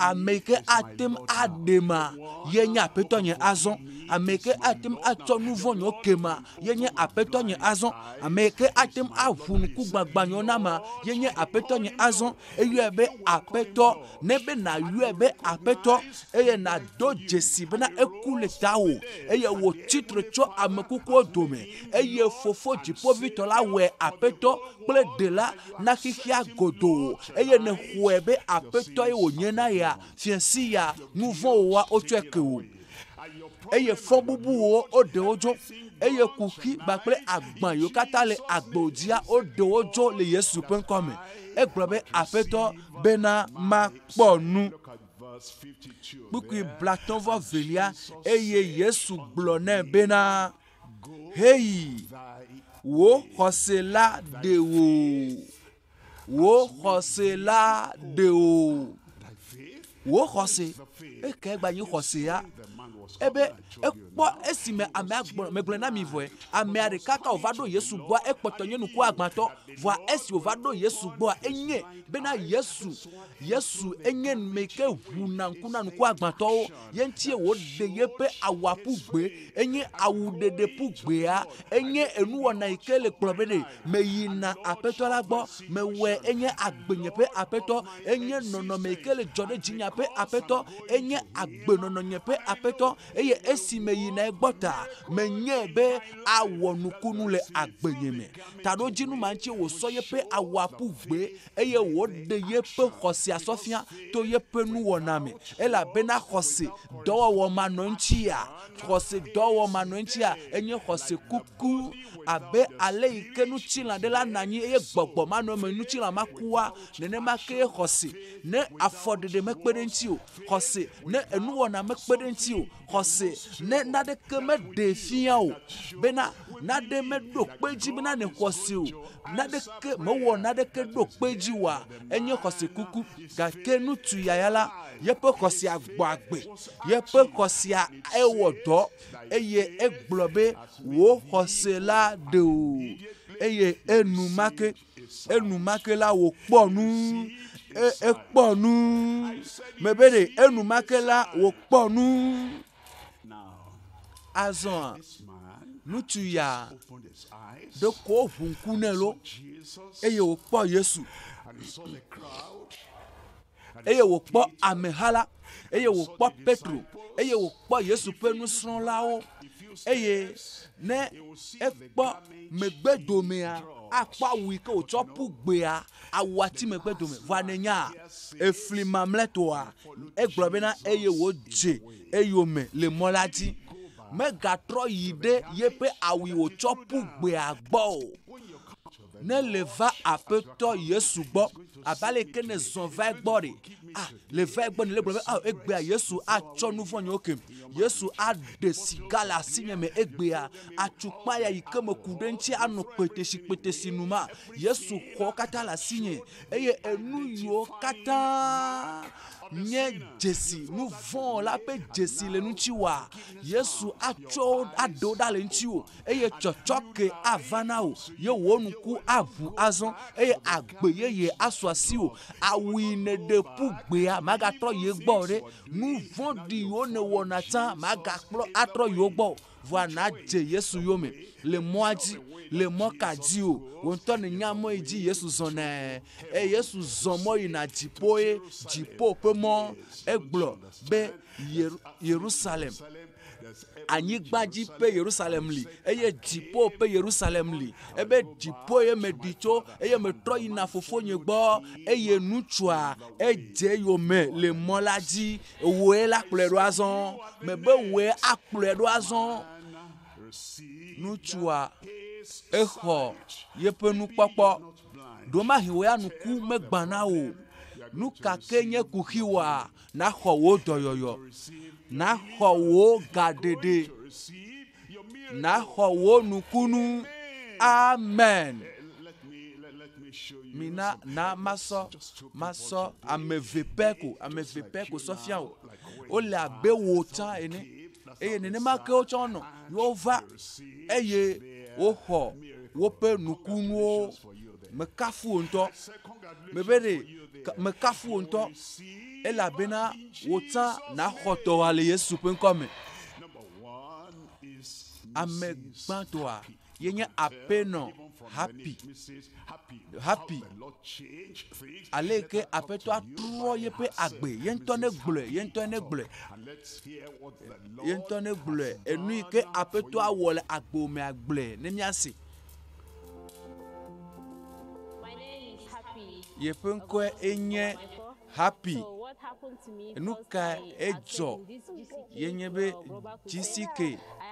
ame yi ke ate ŋu aɖe ma ye nye aƒetɔ nye azɔ. Ame yi ke ate ŋu atsɔ nu vɔ̃ nyewo ke ma ye nye aƒetɔ nye azɔ. Ame yi ke ate ŋu aʋu ŋku gbagbã nyewo na ma ye nye aƒetɔ nye azɔ. Eyɔe be aƒetɔ. Ne be nàyɔe be aƒetɔ eye nàdo dzesi bena eku le tawò eye wòtsi tre tso ame kukuwo dome eye fofo dziƒovitɔ la wɔe aƒetɔ kple ɖela na xexea godoo eye nèxɔe be aƒetɔ ye wònye na ya fiasi ya nu vɔ̃ wòwa wotsɔe ke wò eye fɔ bubuwo woɖe wo dzo eye kuxi kpakple agbã yiwo katã le agbewo dzia woɖe wo dzo le Yesu ƒe ŋkɔ me. Egblɔ be aƒetɔ bena makpɔ nu. Kpukpui blatɔ̃ vɔ velia eye Yesu gblɔ nɛ bena heyi wò xɔse la ɖe wò. Wò xɔse la ɖe wò. Wò xɔse eke gba nyi xɔse ya ebe ekpɔ esime amea gblɔ megblɔ na mi vɔe amea ɖeka ka wòva ɖo Yesu gbɔa ekpɔtɔ nye nuku agbãtɔ vɔa esi wòva ɖo Yesu gbɔa enye bena Yesu Yesu enye me ke ʋuna ŋku na nuku agbãtɔwo ye ŋutie wòɖe yeƒe awua ƒu gbe enye awu ɖeɖe ƒu gbea enye enuwɔna yi ke le kplɔ be ɖe meyina aƒetɔ la gbɔ mewɔe enye agbenye ƒe aƒetɔ enye nɔnɔme yi ke le dzɔ ɖe dzinya ƒe aƒetɔ enye agbenɔnɔ nye ƒe aƒetɔ eye esi meyina egbɔ ta menyae be awɔ nukunu le agbenye me. Taɖodzinu ma ŋuti wòsɔ yeƒe awua ƒu gbe eye wòɖe yeƒe xɔsea sɔ fia to yeƒe nuwɔna me elabena xɔse dɔwɔwɔ manɔ ŋutia xɔse dɔwɔwɔ manɔ ŋutia enye xɔse kuku abe ale yi ke ŋutilã ɖe la nɔ anyi eye gbɔgbɔ manɔ eme ŋutilã makua nenema ke xɔse ne afɔɖeɖe mekpe ɖe ŋuti o xɔse ne enuwɔna mekpe ɖe ŋuti o xɔse ne naneke meɖee fia o bena nane meɖo kpe dzi bena ne xɔse o naneke mewɔ naneke ɖo kpe dzi oa enye xɔse kuku gake ŋutsu yaya la yeƒe xɔsea gbɔ agbe yeƒe xɔsea ewɔ dɔ eye egblɔ be wò xɔse la ɖe o eye enumake enumake la wòkpɔ nu ekpɔ nu mebe ɖe enumake la wòkpɔ nu azɔa ŋutsu ya ɖeko woʋu ŋku nɛ lo eye wòkpɔ Yesu eye wòkpɔ ameha la eye wòkpɔ Petro eye wòkpɔ Yesu ƒe nusrɔ̃lawo eye ne ekpɔ megbedomea akpɔ awu yi ke wòtsɔ ƒu gbea awua ti megbedome vɔa nenya efli mamlɛtɔa egblɔ bena eye wòdze eyome le mɔ la dzi megatrɔ yi ɖe yeƒe awu yi wòtsɔ ƒu gbea gbɔ o. Ne le va aƒetɔ Yesu gbɔ abe ale yi ke ne zɔ va egbɔ ɖe ah le va egbɔ ne le gblɔ be ah egbea Yesu atsɔ nu vɔ̃ nyewo kem Yesu aɖe siga le asinye me egbea atukpa ya yi ke meku ɖe ŋuti anɔ kpetesi kpetesi nu ma Yesu xɔ katã le asinye eye enu yiwo katã nye dzesi nu vɔ̃ la ƒe dzesi le ŋuti wa Yesu atsɔ aɖe wo ɖa le ŋutiwò eye tsɔtsɔke ava na wò ye wò ŋku aʋu azɔ eye agbe yeye asu asiwò awu yi nèɖe ƒu gbea magatrɔ yi gbɔ o ɖe nu vɔ̃ɖi yiwo nèwɔna tsã magakplɔ atrɔ yiwo gbɔ o vɔa nàdze Yesu yome le mɔa dzi le mɔ ka dzi o wò ŋutɔ nènya mɔ yi dzi Yesu zɔnae eye Yesu zɔ mɔ yina dziƒo ye dziƒo ƒe mɔ egblɔ be Yerusalem anyigba dzi ƒe Yerusalem li eye dziƒo ƒe Yerusalem li ebe dziƒo ye meɖi tso eye metrɔ yina fofonye gbɔ eye ŋutsua edze yome le mɔ la dzi wòe la kplɔe ɖo azɔ mebe wòe akplɔe ɖo azɔ ŋutsua exɔ yeƒe nukpɔkpɔ ɖomahi wò ya ŋku megbã na wò. Nu ka ke nye kuxiwoa, naxɔ wò dɔyɔyɔ, naxɔ wò gaɖeɖe, naxɔ wò nukunu. Amen. Mina na masɔ masɔ ame eve pɛ ko ame eve pɛ ko sɔ fia wò. Wole abe wò tsã ene eye nenema ke wotsã wonɔ. Ye wova eye woxɔ woƒe nukunuwo. Mekafu wò ŋutɔ. Mebe ɖe mekafu wò ŋutɔ elabena wò tsã naxɔ tɔwòa le Yesu ƒe ŋkɔ me. Ame gbãtɔa ye nye aƒenɔ Happy. Happy. Ale yi ke aƒetɔa trɔ yeƒe agbe. Ye ŋutɔ ne gblɔe. Ye ŋutɔ ne gblɔe. Ye ŋutɔ ne gblɔe. Enu yi ke aƒetɔa wɔ le agbe mea gblɔe ne míase. My name is Happy. Yeƒe ŋkɔe enye Happy. So what happened to me Nu first, ka I edzɔ accept this GCK, ye nye be Global Crusade. GCK I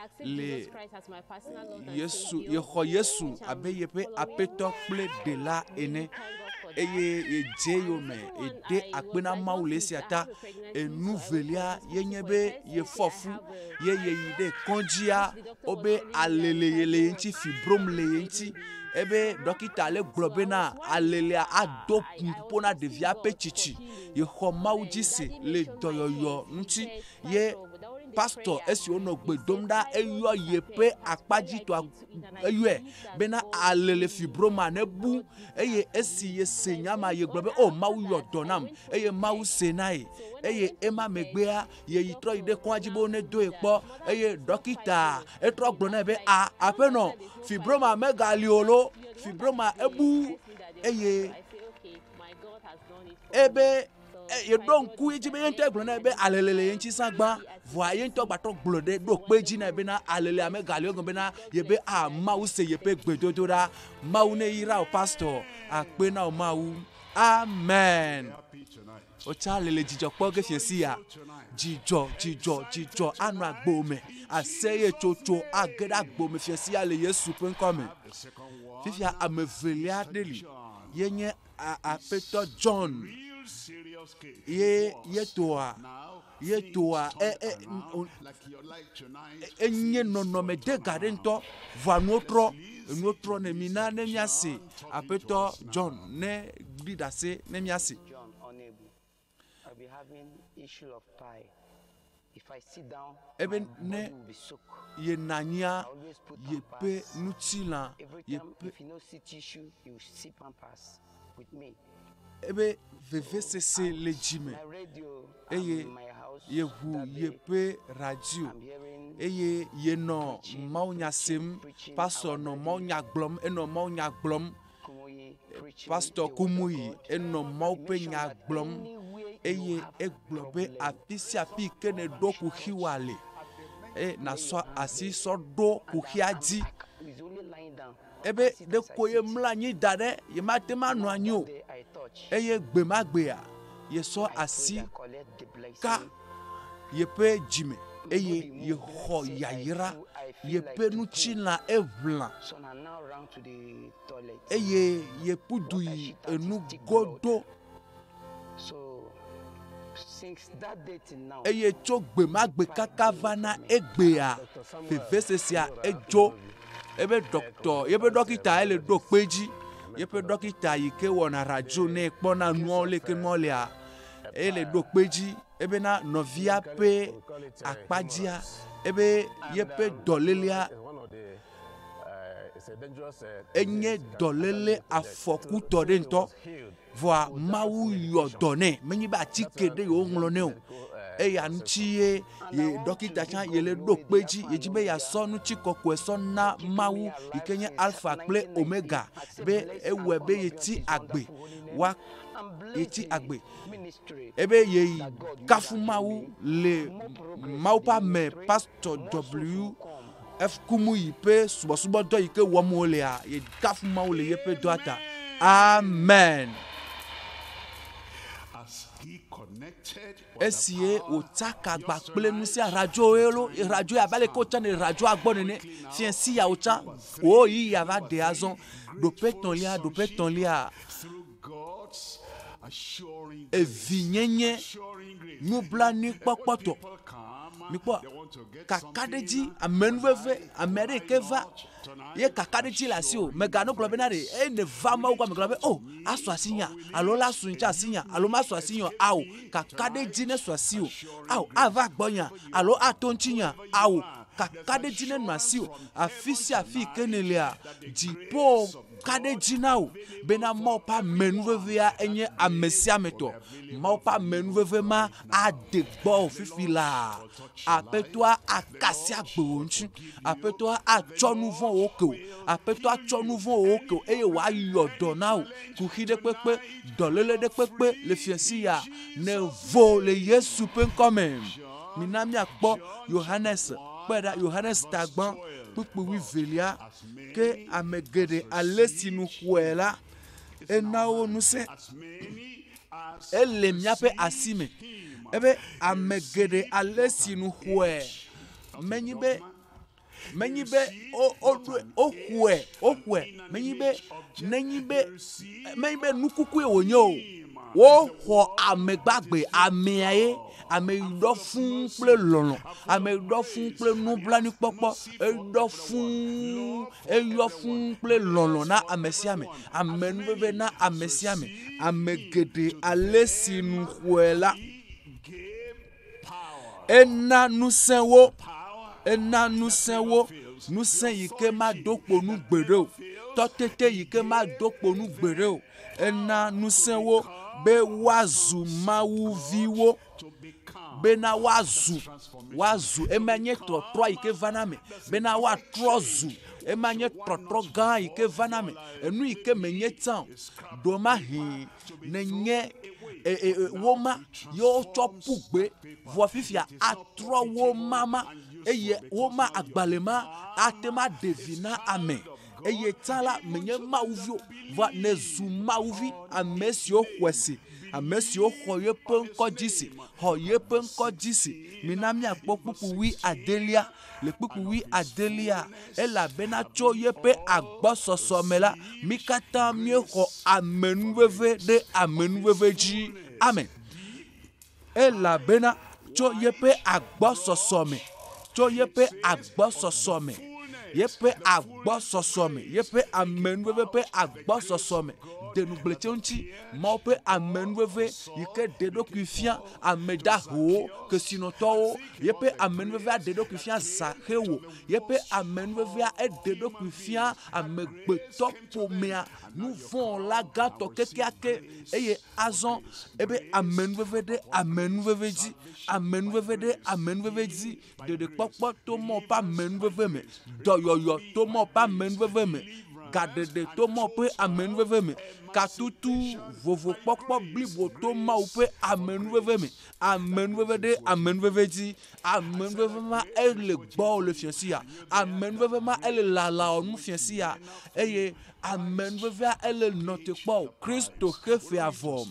accept le Jesus Christ as my personal Lord and Yesu Savior, yexɔ Yesu which I'm abe yeƒe following. aƒetɔ kple ɖela ene Thank God for that. eye yedze yome And the second one, ede I akpe was na Mawu le diagnosed with esia I ta. have a pregnancy, Enu so I went for velia hospital ye nye for be a test. yefɔ Okay, I fu have a ye yeyi ɖe kɔdzia the doctor was wobe telling me that alele ye le ye ŋuti fibroid fibrom le ye ŋuti ebe dɔkita le gblɔ So I bena was worried. alelea ado I was ƒoƒo na trusting ɖevia ƒe God for tsitsi. healing. Yexɔ Mawu Then dzi se daddy le mentioned my dɔyɔyɔ case. He ŋuti said, ye Pastor, during the pastor prayer, esi wonɔ gbe he dom said ɖa fibroid eyɔ yeƒe disappeared. Personally, I akpadzitɔa took to it and I eyɔe believed that bena God alele healed me. fibroma ne bu God did eye that for esi me. yese Then nya ma going yegblɔ be on o after Mawu yɔ that, dɔ I nam went for eye a Mawu test. se na ye So when I eye went for ema the test, megbea the yeyi trɔ yi ɖe doctor kɔadzi be now wone told do me ye that kpɔ mother eye there's no dɔkita fibroid. etrɔ I gblɔ nɛ be was like, a I don't aƒenɔ understand there's no fibroma fibroid. megali o lo You're the one that fibroma they ebu test me that there was eye fibroid. I say, okay, my God has done it for me. ebe So yeɖo fibroid ŋku ye dzi be ye ŋutɔ disappeared gblɔ nɛ and be I alele le ye ŋuti sã gbã really vɔa ye ŋutɔ gbatrɔ gblɔ ɖe ɖo so kpe dzi nɛ wonderful. bena alelea megali o egɔme bena God yebe bless a you, Daddy. Mawu se yeƒe Thank you. gbedodoɖa. Mawu ne yra wò pastor akpe na wò Mawu. Amen. Wotsa le le dzidzɔ kpɔ ge fie sia. Dzidzɔ, dzidzɔ, dzidzɔ anɔ agbo me. Aseyetsotso age ɖe agbo me fie sia le Yesu ƒe ŋkɔ me. Fifia ame evelia ɖe li ye nye aƒetɔ John ye ye toa ye toa e e enye nɔnɔme de ga ɖe ŋutɔ vɔa nuwo trɔ enuwo trɔ ne mi na ne míase aƒetɔ John ne ɖi ɖase ne míase. John Onebu. I'll be having issue of pie. If I sit down, Ebe my ne body will be soaked. yena anyia I always put yeƒe Pampers. ŋutilã Every time, yeƒe if you no see tissue, you see Pampers with me. ebe vevesese le dzime My radio, I'm eye in my house yeʋu that day. yeƒe radio I'm hearing eye yenɔ preaching, mawunya preaching, sem preaching. pastor Our nɔ daddy mawunya gblɔm enɔ mawunya gblɔm Kumuyi preaching pastor the word of Kumuyi God. enɔ Mawu He ƒe mentioned nya that gblɔm anywhere you eye have egblɔ be problem, afi sia afi yi ke ne ɖo kuxiwoa le eye lay your nasɔ hand asi there. sɔ ɖo And kuxia I'm, dzi I, it's only lying down. I ebe can't sit as I ɖeko ye sit. mlɔ anyi da ɖe yemate ŋu anɔ Now anyi o that day I touch, eye gbe ma gbea yesɔ I prayed, asi I collect the ka blessing. yeƒe dzime My eye body move. yexɔ Say I yayra feel, I feel yeƒe like to poo. ŋutilã eʋlã So I now ran to the toilet. eye yeƒu du What I yi shit out is enu thick blood. godo So since that day till now, eye tso gbe ma gbe pie kaka go va away na from me. egbea Dr. Samuel vevesesea Ora edzo Idovi, ebe dɔkitɔ yeƒe dɔkita ele ɖo kpe dzi a yeƒe medical doctor. dɔkita yi ke wɔna radio The nɛ kpɔna case nuawo of leke nuawo lea ele ɖo kpe dzi ebena nɔvia medically, ƒe we call it akpadzia hemorrhoids. ebe And yeƒe you know, dɔlélea it's one of the it's a dangerous enye disease. It can actually dɔléle lead to death. So, afɔkutɔ so ɖe he ŋutɔ was healed vɔa without Mawu yɔ medication. dɔ nɛ menye be That's atike why ɖe yewo he's ŋlɔ a nɛ o medical eya consultant. ŋuti ye And I ye want to dɔkita give tsã God yele ɖo glory, kpe the dzi Alpha yedzi and be Omega, yeasɔ ŋutikɔkɔe sɔ na for keeping me Mawu yi alive ke nye since Alpha kple 1990. Omega I say be bless and ewɔe be honor be unto yetsi his agbe wonderful holy name wa and bless yetsi the agbe ministry ebe yeyi that God used kafu unto Mawu me. le More progress Mawu in ƒe the ame ministry, pastor more souls W will come. F Kumuyi ƒe subɔsubɔdɔ yi ke wɔm wolea ye kafu Mawu le yeƒe dɔa ta. Amen. As he connected with the Esi ye power wòtsaka gba just kple nu tonight, sia radio ye lo the time radio abe has ale ke come. wotsã ne radioa gbɔ nene Quickly now, fia si ya wotsã number three, wo yi ya va number ɖe three, azɔ ɖoƒe grateful etɔ̃lia ɖoƒe sonship etɔ̃lia through God's Assuring grace. Evinyenye Assuring grace. nublanuikpɔkpɔtɔ. People come, Mikpɔ they want to get kakaɖedzi something. amenuveve ame aɖe yi ke va ye kakaɖedzi le asi o mèganɔ gblɔ bena ɖe eye ne va Mawu gbɔ megblɔ be o asu asi nya alo la su ŋtsi asi nya alo masu asi nya o ao kakaɖedzi ne su asi o ao ava gbɔ nya alo ato ŋtsi nya ao kakaɖedzi ne nɔ asi o afi sia afi yi ke ne lea dziƒo kaɖedzi na wò bena Mawu ƒe amenuvevea enye ame sia ame tɔ. Mawu ƒe amenuveve ma ade gbɔwò fifi laa. Aƒetɔa akasi agbe wò ŋuti. Aƒetɔa atsɔ nu vɔ̃wo ke wò. Aƒetɔa atsɔ nu vɔ̃wo ke wò eye wòayɔ dɔ na wò. Kuxi ɖe kpekpe, dɔléle ɖe kpekpe le fiasi ya ne vo le Yesu ƒe ŋkɔ me. Mina míakpɔ Yohanes kpɔe ɖa Yohanes tagbã kpukpui wuievelia ke ame geɖe ale si nu xɔe la ena wo ŋusẽ. As many as Ele míaƒe asi me ebe ame geɖe ale si nu xɔe menyi be menyi be wo woɖoe woxɔe woxɔe menyi be nenyi be menyi be nukukue wònye o. Woxɔ ame gbagbe amea ye ame yi ɖɔ fũu kple lɔlɔ ame yi ɖɔ fũu kple nublanuikpɔkpɔ eɖɔ fũu eyɔ fũu kple lɔlɔ na ame sia ame amenuveve na ame sia ame ame geɖe ale si nu xɔe la gave power. ena ŋusẽ wo Power ena ŋusẽ wo ŋusẽ yi ke mado kpo nu gbeɖe o tɔtete yi ke mado kpo nu gbeɖe o ena ŋusẽ wo be woazu mawuviwo to become bena woazu woazu ema nye trɔtrɔ yi ke vana me bena woatrɔ zu ema nye trɔtrɔ gã yi ke vana me enu yi ke menye tsã o ɖomahi nenye e, e, e, woma ye wotsɔ ƒu gbe vɔ fifia atrɔ woma ma eye woma agbalẽ ma ate ma ɖe vi na ame eye tsã la menye mawuvi o vɔa nezu mawuvi ame siwo xɔe se ame siwo xɔ yeƒe ŋkɔ dzi se xɔ yeƒe ŋkɔ dzi se mina míakpɔ kpukpui wui adelia le kpukpui wui adelia elabena tso yeƒe agbɔsɔsɔ me la mí katã míexɔ amenuveve ɖe amenuveve dzi amen elabena tso yeƒe agbɔsɔsɔ me tso yeƒe agbɔsɔsɔ me yeƒe agbɔsɔsɔ me yeƒe amenuveve ƒe agbɔsɔsɔ me de nugblẽtse ŋuti mawu ƒe amenuveve yi ke ɖe ɖokui fia ame dahewo kesinɔtɔwo yeƒe amenuvevea ɖe ɖokui fia zaxewo yeƒe amenuvevea eɖe ɖokui fia amegbetɔ ƒomea nu vɔ̃ la gãtɔ kekeake eye azɔ ebe amenuveve ɖe amenuveve dzi amenuveve ɖe amenuveve dzi ɖeɖekpɔkpɔ to mɔ ƒe amenuveve me dɔyɔyɔ to mɔ ƒe amenuveve me gaɖeɖe to mɔ ƒe amenuveve me katutu vovokpɔkpɔ blibo to mawu ƒe amenuveve me amenuveve ɖe amenuveve dzi amenuveve ma ele gbɔwò le fiasi ya amenuveve ma ele lalawò nu fiasi ya eye amenuvevea ele nɔte kpɔ o kristo xefea vɔ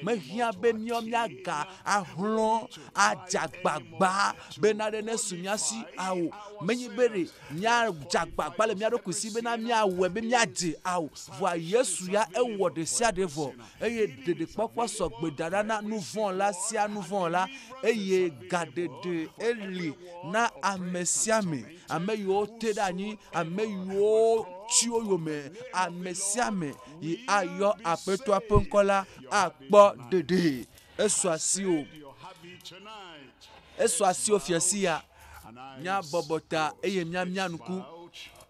mehiã be míawo míaga ahlɔ̃ adzagbagba bena ɖe ne su mía si awo menye be ɖe míadze agbagba le mía ɖokui si bena míawɔe be míadze awo vɔa yesu ya ewɔ ɖe sia ɖe vɔ eye ɖeɖekpɔkpɔ sɔgbe da ɖa na nu vɔ̃ la sia nu vɔ̃ la eye gaɖeɖe eli na ame sia ame ame yiwo te ɖe anyi ame yiwo tsi wo yome ame sia ame yi ayɔ aƒetɔa ƒe ŋkɔ la akpɔ ɖeɖe esu asi o your habit tonight. esu asi o fiasi ya And eyes míabɔbɔ ta eye míamia nuku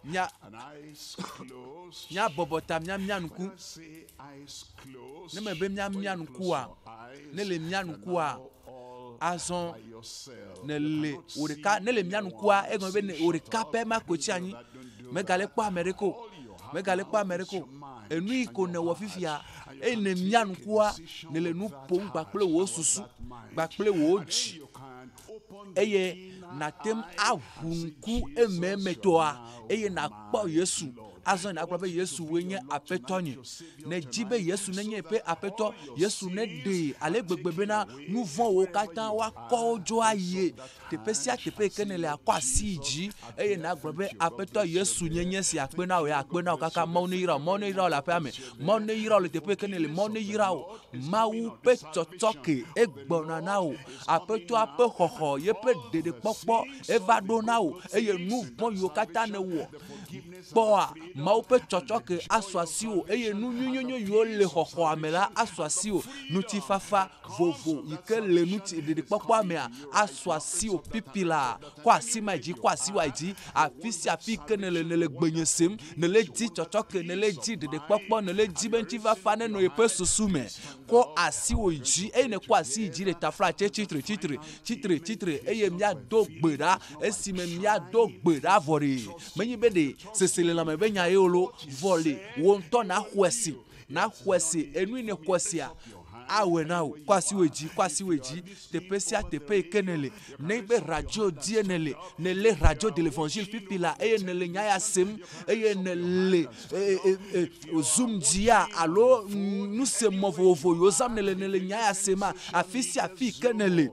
mía and eyes closed. míabɔbɔ ta míamia nuku When I say eyes closed, ne mebe míamia when you close nukua your eyes, ne le mia you're nukua now all azɔ by yourself. ne You le cannot wò see ɖeka ne le mia anyone. nukua egɔme be ne Say, wò "Shut ɖeka up. pɛ ma ko Don't tsi do anyi that, don't do megale that." kpɔ ame ɖeke o All you have megale kpɔ now ame is ɖeke o your mind enu yi and ko your nèwɔ heart, fifia and you eye can ne mia take a nukua decision nele with nu that ƒom heart kpakple wò and with susu that mind. kpakple wò And then dzi you can open the eye inner nàte ŋu eye aʋu and say, ŋku "Jesus, ememetɔa you are now eye nàkpɔ my Yesu Lord." Azɔ nàgblɔ be Yesu woe nye Aƒetɔ nye. Nèdi be Yesu nenye yeƒe Aƒetɔ. Yesu neɖee ale gbegbe bena nu vɔ̃wo katã woakɔ wo dzo ayie. Teƒe sia teƒe yi ke nèle akɔ asi yi dzi eye nàgblɔ be Aƒetɔ Yesu nye nye si akpe na wò ya akpe na wò kaka Mawu neyra wò. Mawu neyra wò le aƒea me. Mawu neyra wò le teƒe yi ke nèle. Mawu neyra wò. Mawu ƒe tsɔtsɔke egbɔna na wò. Aƒetɔa ƒe xɔxɔ, yeƒe ɖeɖekpɔkpɔ eva ɖo na wò eye nu vɔ̃ yiwo katã nèwɔ kpɔa, Mawu ƒe tsɔtsɔke asu asiwò eye nu nyuinyuinyui yiwo le xɔxɔa me la asu asiwò. Ŋutifafa vovo yi ke le ŋuti ɖeɖekpɔkpɔa mea asu asiwò pipi laa. Kɔ asi ma dzi, kɔ asi wa dzi. Afi sia afi ke nèle, nèle gbenye sem, nèle di tsɔtsɔke, nèle di ɖeɖekpɔkpɔ, nèle di be ŋutifafa nenɔ yeƒe susu me. Kɔ asiwò yi dzi eye nèkɔ asi yi dzi le taflatse tsitre, tsitre, tsitre, tsitre eye míado gbe ɖa. Esime míado gbe ɖa vɔ ɖe, menye be ɖe seselelãme ƒe nya ye o loo, vɔ le wò ŋutɔ nàxɔe se, nàxɔe se, enu yi nèxɔe sea, awɔe na wò. Kɔ asiwò yi dzi, kɔ asiwò yi dzi, teƒe sia teƒe yi ke nèle. Nenye be radio dzie nèle, nèlé radio de l'evangile fifi la eye nèle nya ya sem eye nèle Zoom dzia alo nusemɔ vovovo yiwo zãm nèle nèle nya ya sema, afi sia afi yi ke nèle,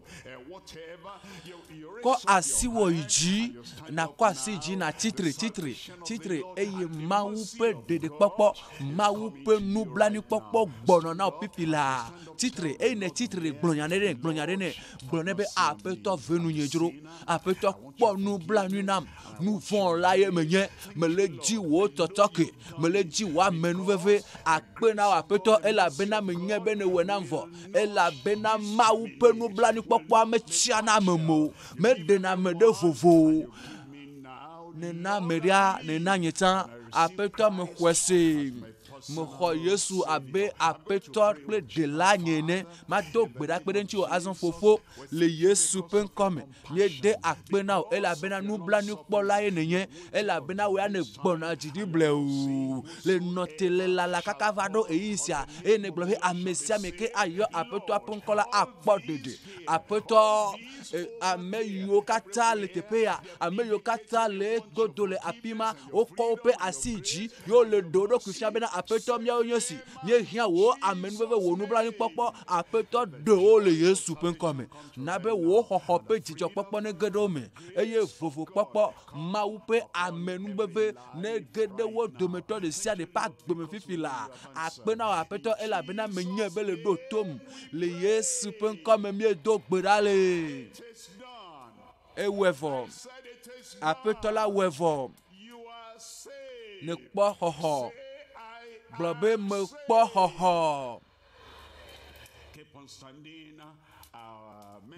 kɔ asiwò yi dzi, nàkɔ asi yi dzi nàtsi tre, tsi tre, tsi tre eye Mawu ƒe ɖeɖekpɔkpɔ, Mawu ƒe nublanuikpɔkpɔ gbɔnɔ na wò fifi laa. Tsi tre eye nètsi tre gblɔ nya ɖe nɛ, gblɔ nya ɖe nɛ. Gblɔ nɛ be, Aƒetɔ, ve nunye dzro. Aƒetɔ, kpɔ nublanui nam. Nu vɔ̃ la ye menye. Mele dzi wò tsɔtsɔke. Mele dzi wò amenuveve. Akpe na wò, Aƒetɔ, elabena menyae be nèwɔe nam vɔ. Elabena Mawu ƒe nublanuikpɔkpɔa metsia na ame me o. Meɖena ame ɖe vovo o. Nena ame ɖea, nena nye tsã. Aƒetɔ, mexɔe see. Mexɔ Yesu abe Aƒetɔ kple Ɖela nye ene. Mado gbe ɖa kpe ɖe ŋutiwò azɔ, Fofo, le Yesu ƒe ŋkɔ me. Míede akpe na wò elabena nublanuikpɔlae nènye, elabena wò ya nègbɔna dzi ɖi blewu le nɔ te le lala kaka va ɖo ɣeyiɣi sia eye nègblɔ be ame sia ame ke ayɔ Aƒetɔa ƒe ŋkɔ la akpɔ ɖeɖe. Aƒetɔ, e, ame yiwo katã le teƒe ya, ame yiwo katã le egodo le afi ma, wokɔ woƒe asi dzi ye wole ɖe wo ɖokui fia bena Aƒetɔ míawo nye esi, míehiã wò amenuveve, wò nublanuikpɔkpɔ, Aƒetɔ ɖe wo le Yesu ƒe ŋkɔ me. Na be wò xɔxɔ ƒe dzidzɔkpɔkpɔ nege ɖe wo me eye vovokpɔkpɔ Mawu ƒe amenuveve nege ɖe wo dometɔ ɖe sia ɖe ƒe agbe me fifi laa. Akpe na wò Aƒetɔ elabena menyae be le ɖo tom. Le Yesu ƒe ŋkɔ me míedo gbe ɖa le. Ewɔe vɔ. Aƒetɔ la wɔe vɔ. Nèkpɔ xɔxɔ. Gblɔ be mekpɔ xɔxɔ.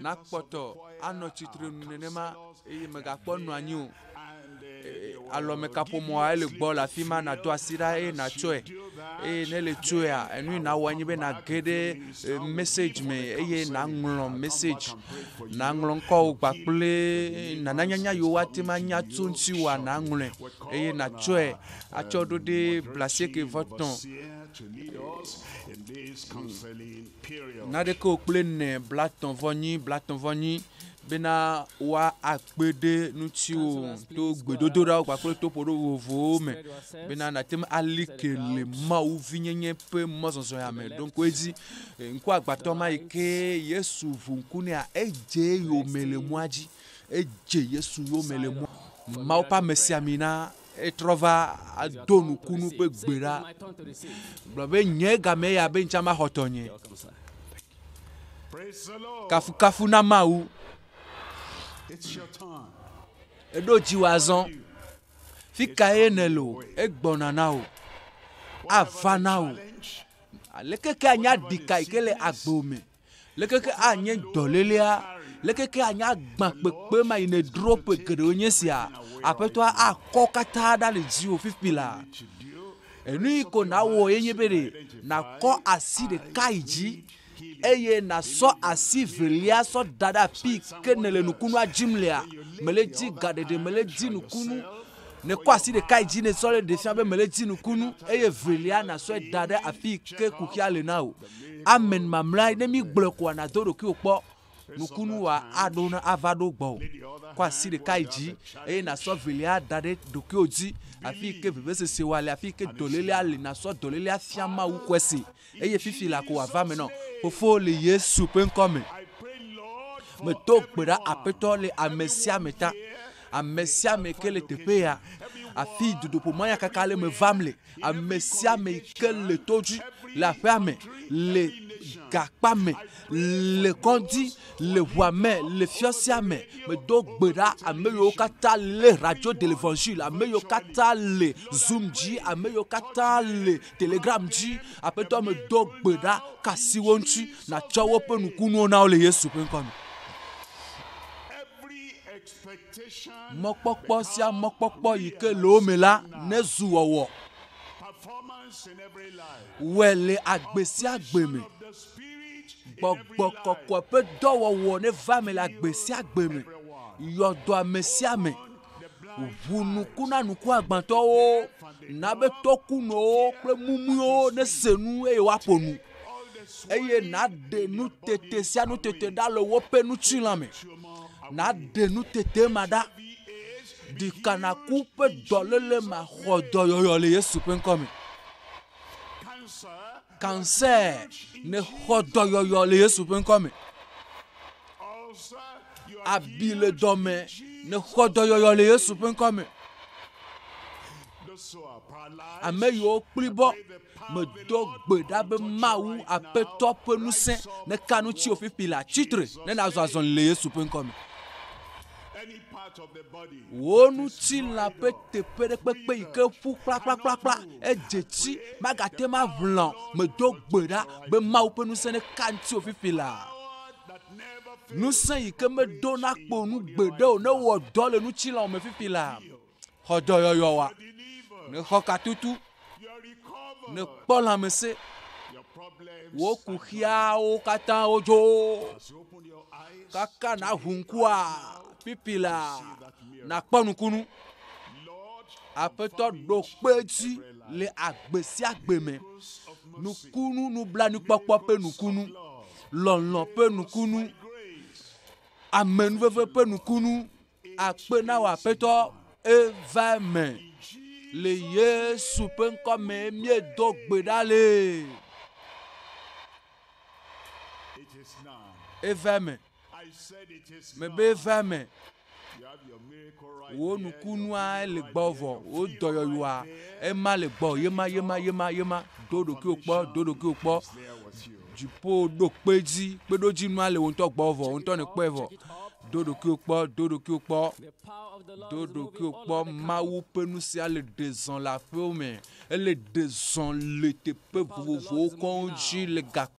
Nakpɔtɔ anɔ tsitre nu nenema eye mègakpɔ nɔ anyi o. Alɔmekaƒomɔa ele gbɔ le afi ma nàdo asi ɖa eye nàtsɔe. Eye ne le tsɔea, enu yi nawɔ enye be nàge ɖe message me eye nàŋlɔ message, nàŋlɔ ŋkɔwò kpakple nananyanya yiwo woate ŋu anya tso ŋutiwòa nàŋlɔe eye nàtsɔe atsɔ ɖo ɖe blasieke vɔ tɔ̃ naɖeke o kple ene blatɔ̃ vɔ nyi blatɔ̃ vɔ nyi bena woakpe ɖe ŋutiwò to gbedodoɖawo kpakple to ƒoɖo vovovowo me bena nàte ŋu ali ke le Mawu vinyenye ƒe mɔzɔzɔ ya me. Ɖo ŋku edzi, ŋku agbatɔ ma yi ke Yesu ʋu ŋku nɛa, edze eyome le mɔa dzi. Edze Yesu yome le mɔa. Mawu ƒe amesiamina etrɔ va do nukunu ƒe gbe ɖa gblɔ be nye game ya be ŋtsa maxɔ tɔnye. Kafukafu na Mawu. Eɖo dziwò azɔ. Fi kae nèle o, egbɔna na wò. Ava na wò. Aleke ke anya ɖika yi ke le agbewò me, leke ke anye dɔlélea, leke ke anye agba kpekpe ma yi nèdro ƒe geɖewo nye sia, Aƒetɔa akɔ katã ɖa le dziwò fifi laa. Enu yi ko nàwɔ ye nye be ɖe nàkɔ asi ɖeka yi dzi eye nàsɔ asi velia sɔ da ɖe afi yi ke nèle nukunua dzim lea. Mele dzi gaɖeɖe, mele dzi nukunu. Nèkɔ asi ɖeka yi dzi nèsɔ le ɖe fia be mele dzi nukunu eye velia nàsɔe da ɖe afi yi ke kuxia le na wò. Amen mamlɛa ne mígblɔe koa nàdo ɖokuiwò kpɔ. Nukunu wa aɖo na ava ɖo gbɔwò. Kɔ asi ɖeka yi dzi eye nàsɔ velia da ɖe ɖokuiwò dzi. Afi yi ke vevesese wa le, afi yi ke dɔlélea le, nàsɔ dɔlélea fia Mawu xɔe se eye fifi la ko wòava eme nɔ. Fofo le Yesu ƒe ŋkɔ me. Medo gbe ɖa Aƒetɔ le ame sia ame ta. Ame sia ame ke le teƒe ya, afi dutoƒo mɔnyakaka le me vam le, ame sia ame yi ke le to dzi, le aƒea me, le gakpa me, le kɔdzi, le ʋua me, le fiɔsia me, medo gbe ɖa ame yiwo katã le radio de l'evangile, ame yiwo katã le Zoom dzi, ame yiwo katã le Telegram dzi, Aƒetɔ medo gbe ɖa kasi wo ŋuti, nàtsɔ woƒe nukunuwo na wo le Yesu ƒe ŋkɔ me. Mɔkpɔkpɔ sia mɔkpɔkpɔ yi ke le wo me la nezu wɔwɔ. Wɔe le agbe sia agbe me. Gbɔgbɔ kɔkɔe ƒe dɔwɔwɔ neva eme le agbe sia agbe me. Yɔ dɔ ame sia ame. Ʋu nuku na nukuagbãtɔwo. Na be tokunɔwo kple mumuiwo nese nu eye woaƒo nu. Eye naɖe nutete sia nutete ɖa le woƒe ŋutilã me. Naɖe nutete ma ɖa. Ɖikanaku ƒe dɔléle ma xɔ dɔyɔyɔ le Yesu ƒe ŋkɔ me. Cancer nexɔ dɔyɔyɔ le Yesu ƒe ŋkɔ me. Abi le dɔme nexɔ dɔyɔyɔ le Yesu ƒe ŋkɔ me. Ame yiwo kplibɔ medo gbe ɖa be Mawu Aƒetɔ ƒe ŋusẽ neka nu tsi wò fifi le atsitre ne nàzɔ azɔli le Yesu ƒe ŋkɔ me. Wò ŋutilã ƒe teƒe ɖe kpekpe yi ke ƒu kplakplakplakpla edze tsi magate ŋu aʋlã o. Medo gbe ɖa be Mawu ƒe ŋusẽ neka ŋuti wò fifi laa. Ŋusẽ yi ke medona kpo nu gbeɖe o newɔ dɔ le ŋutilã me fifi laa. Xɔ dɔyɔyɔ wa, nexɔ katutu, nekpɔ lãmesẽ. Wò kuxiawo katã wodzo. Kaka nàʋu ŋkua pipi la, nàkpɔ nukunu. Aƒetɔ ɖo kpe edzi le agbe sia agbe me. Nukunu nublanuikpɔkpɔ ƒe nukunu, lɔlɔ̃ ƒe nukunu, amenuveve ƒe nukunu akpe na wò Aƒetɔ eva eme. Le Yesu ƒe ŋkɔ me míedo gbe ɖa le. Eva eme. Mebe eva eme. Wò nukunua le gbɔ vɔ. Wò dɔyɔyɔa ema le gbɔ. Yema yema yema yema. Do ɖokuiwò kpɔ. Do ɖokuiwò kpɔ. Dziƒo ɖo kpe dzi. Kpeɖodzinua le wò ŋutɔ gbɔ vɔ. Wò ŋutɔ nèkpɔe vɔ. Do ɖokuiwò kpɔ. Do ɖokuiwò kpɔ. Do ɖokuiwò kpɔ. Mawu ƒe ŋusẽa le ɖe zɔ le aƒewò me. Ele ɖe zɔ le teƒe vovovowo kɔŋ dzi le gakpo.